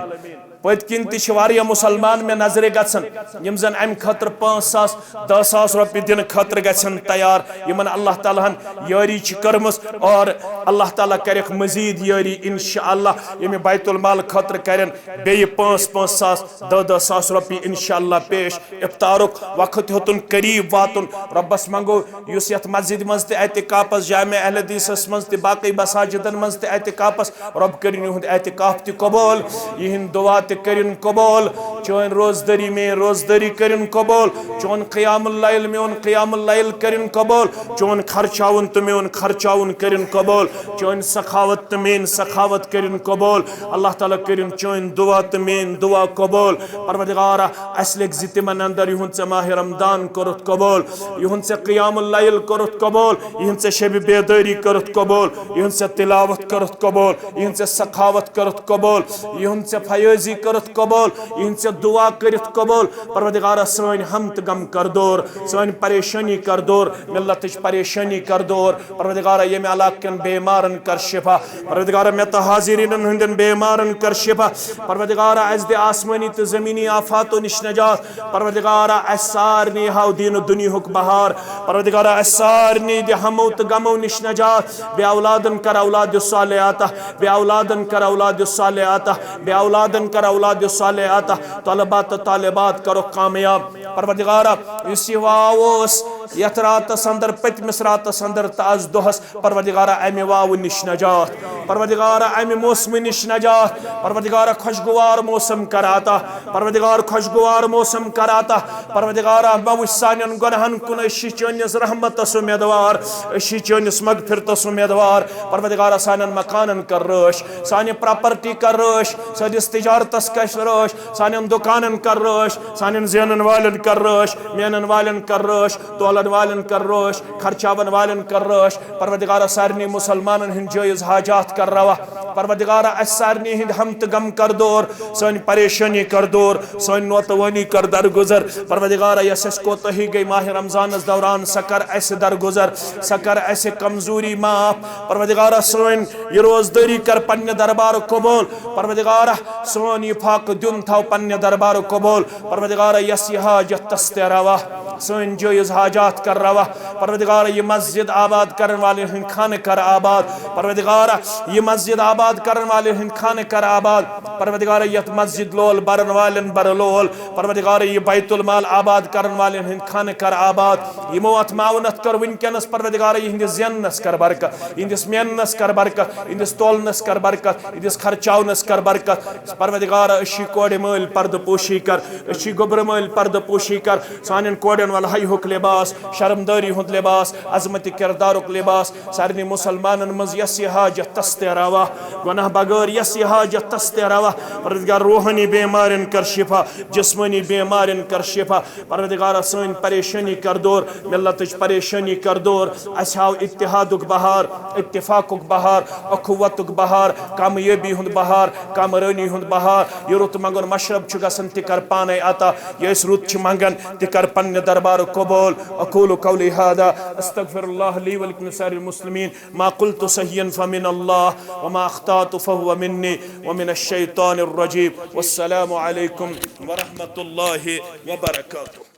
پٔتۍ کِنۍ تہِ چھِ واریاہ مُسلمان مےٚ نظرِ گژھان، یِم زن امہِ خٲطرٕ پانٛژھ ساس، دَہ ساس رۄپیہِ دِنہٕ خٲطرٕ گژھن تیار، یِمن اللہ تعالیٰ ہن یٲری چھِ کٔرمٕژ، اور اللہ تعالیٰ کرٮ۪کھ مزید یٲری انشاءاللہ۔ ییٚمہِ بیت المال خٲطرٕ کرن بیٚیہِ پانٛژھ پانٛژھ ساس، دَہ دَہ ساس رۄپیہِ انشاءاللہ پیش۔ افطارُک وقت ہیوٚتُن قریب واتُن۔ رۄبس منٛگو یُس یتھ مسجد منٛز تہِ اعتکافس، جامع اہل حدیثس منٛز تہِ، باقٕے مساجدن منٛز تہِ اعتکافس، رۄب کٔرِن یِہُنٛد اعتکاف تہِ قبول، یِہِنٛد دعا تہِ کٔرِن قبول، چٲنۍ روزدٲری، میٲنۍ روزدٲری کٔرِن قبول، چون قیام اللیل، میون قیام اللیل کٔرِن قبول، چون خرچاوُن تہٕ میون خرچاوُن کٔرِن قبول، چٲنۍ سخاوت تہٕ میٲنۍ سخاوت کٔرِن قبول۔ اللہ تعالیٰ کٔرِن چٲنۍ دعا تہٕ میٲنۍ دعا قبول۔ پروردگارا، اسہِ لیکھ زِ تِمن اندر یِہُنٛد ژےٚ ماہِ رمضان کوٚرُتھ قبول، یِہُنٛد ژےٚ قیام اللیل کوٚرُتھ قبول، یِہُنٛد ژےٚ شبِ بیدٲری کٔرٕتھ قبول، یِہُنٛد ژےٚ تلاوت کٔرٕتھ قبول، یِہُنٛد ژےٚ سخاوت کٔرٕتھ قبول، یِہُنٛد ژےٚ فیٲضی کٔرٕتھ قبول، یِہُنٛد ژےٚ دعا کٔرِتھ قبول۔ پروردگارا، سٲنۍ ہم تہٕ غم کر دور، سٲنۍ پریشٲنی کر دور، ملتٕچ پریشٲنی کر دور۔ پروردگارا، ییٚمہِ علاقہٕ کٮ۪ن بیمارن کر شفا۔ پروردگارا، مےٚ تہٕ حاضریٖنن ہٕنٛدٮ۪ن بیمارن کر شفا۔ پروردگارا، اسہِ دِ آسمٲنی تہٕ زمینی آفاتو نِش نجات۔ پروردگارا، اسہِ سارنٕے ہاو دیٖن و دُنیاہُک بہار۔ پروردگارا، اسہِ سارنٕے دِ ہمو تہٕ غمو نِش نجات۔ بے اولادن کر اولاد صالح عطا۔ بے اولادن کر اولاد صالح عطا۔ بے اولادن کر اولاد صالح عطا۔ طلبہ تہٕ طالبات کرو کامیاب۔ پروردگارا، یُس یہِ واو اوس یتھ راتس اندر، پٔتمِس راتس اندر تہٕ از دۄہس، پروردگارا، امہِ واوٕ نِش نجات، پروردگارا، امہِ موسمہٕ نِش نجات، پروردگارا، خۄشگوار موسم کر عطا، پروردگار، خۄشگوار موسم کر عطا۔ پروردگارا، مہ وٕچھ سانٮ۪ن گۄناہن کُن، أسۍ چھِ چٲنِس رحمتس اُمیدوار، أسۍ چھِ چٲنِس مغفرتس اُمیدوار۔ پروردگارا، سانٮ۪ن مکانن کر رٲچھ، سانہِ پراپرٹی کر رٲچھ، سٲنِس تجارتس کر رٲچھ، سانٮ۪ن دُکانن کر رٲچھ، سانٮ۪ن زینن والٮ۪ن کر رٲچھ، مینن والٮ۪ن کر رٲچھ، تولن والٮ۪ن کر رٲچھ، خرچاون والٮ۪ن کر رٲچھ۔ پروردگارا، سارنٕے مُسلمانن ہٕنٛدۍ جٲیز حاجات کر روا۔ پروردگارا، اسہِ سارنٕے ہٕنٛدۍ ہم تہٕ غم کر دور، سٲنۍ پریشٲنی کر دور، سٲنۍ نوتوٲنی کر درگُزر۔ پروردگارا، یۄس اسہِ کوتٲہی گٔے ماہِ رمضانس دوران، سۄ کر اسہِ درگُزر، سۄ کر اسہِ کمزوری معاف۔ پروردگارا، سٲنۍ یہِ روزدٲری کر پننہِ دربارُک قبول۔ پروردگارا، سون یہِ فاقہٕ دیُن تھاو پننہِ دربارُک قبول۔ پروردگارا، یۄس یہِ حاجت تس تہِ روا، سٲنۍ جٲیز حاجات کر روا۔ پروردگارا، یہِ مسجد آباد کرن والٮ۪ن ہٕنٛدۍ خانہٕ کر آباد۔ پروردگارا، یہِ مسجد آباد کرن والٮ۪ن ہٕنٛدۍ خانہٕ کر آباد۔ پروردگارا، یتھ مسجد لول برن والٮ۪ن بر لول۔ پروردگارا، یہِ بیت المال آباد کرن والٮ۪ن ہٕنٛدۍ خانہٕ کر آباد۔ یِمو اتھ معاونت کٔر وٕنکیٚنس، پروردگارا، یِہنٛدِس زیننس کر برکت، یِہنٛدِس میننس کر برکت، یِہنٛدِس تولنس کر برکت، یِہنٛدِس خرچاونس کر برکت۔ پروردگارا، أسۍ چھِ کورِ مٲلۍ، پردٕ پوشی کر، أسۍ چھِ گوٚبرٕ مٲلۍ، پردٕ پوشی کر۔ سانٮ۪ن کورٮ۪ن ول حیاہُک لباس، شرمدٲری ہُنٛد لباس، عظمت کردارُک لباس۔ سارنٕے مسلمانن منٛز یۄس یہِ حاجت تس تہِ روا، گۄناہ بغٲر یۄس یہِ حاجت تس تہِ روا۔ پروردگار، روحٲنی بیمارٮ۪ن کر شفا، جسمٲنی بیمارٮ۪ن کر شفا۔ پروردگارا، سٲنۍ پریشٲنی کر دور، ملتٕچ پریشٲنی کر دور۔ اسہِ ہاو اتحادُک بہار، اتفاقُک بہار، اخوتُک بہار، کامیٲبی ہُنٛد بہار، کامرٲنی ہُنٛد بہار۔ یہِ رُت منٛگُن مشرب چھُ گژھان، تہِ کر پانے عطا۔ یہِ أسۍ رُت چھِ منٛگان، تہِ کر پننہِ دربارُک قبول۔ اقول قولی هذا، استغفر الله لي ولكم سائر المسلمين۔ ما قلت سهيا فمن الله، وما اخطأت فهو مني، ومن الشيطان الرجيم۔ والسلام عليكم ورحمة الله وبركاته۔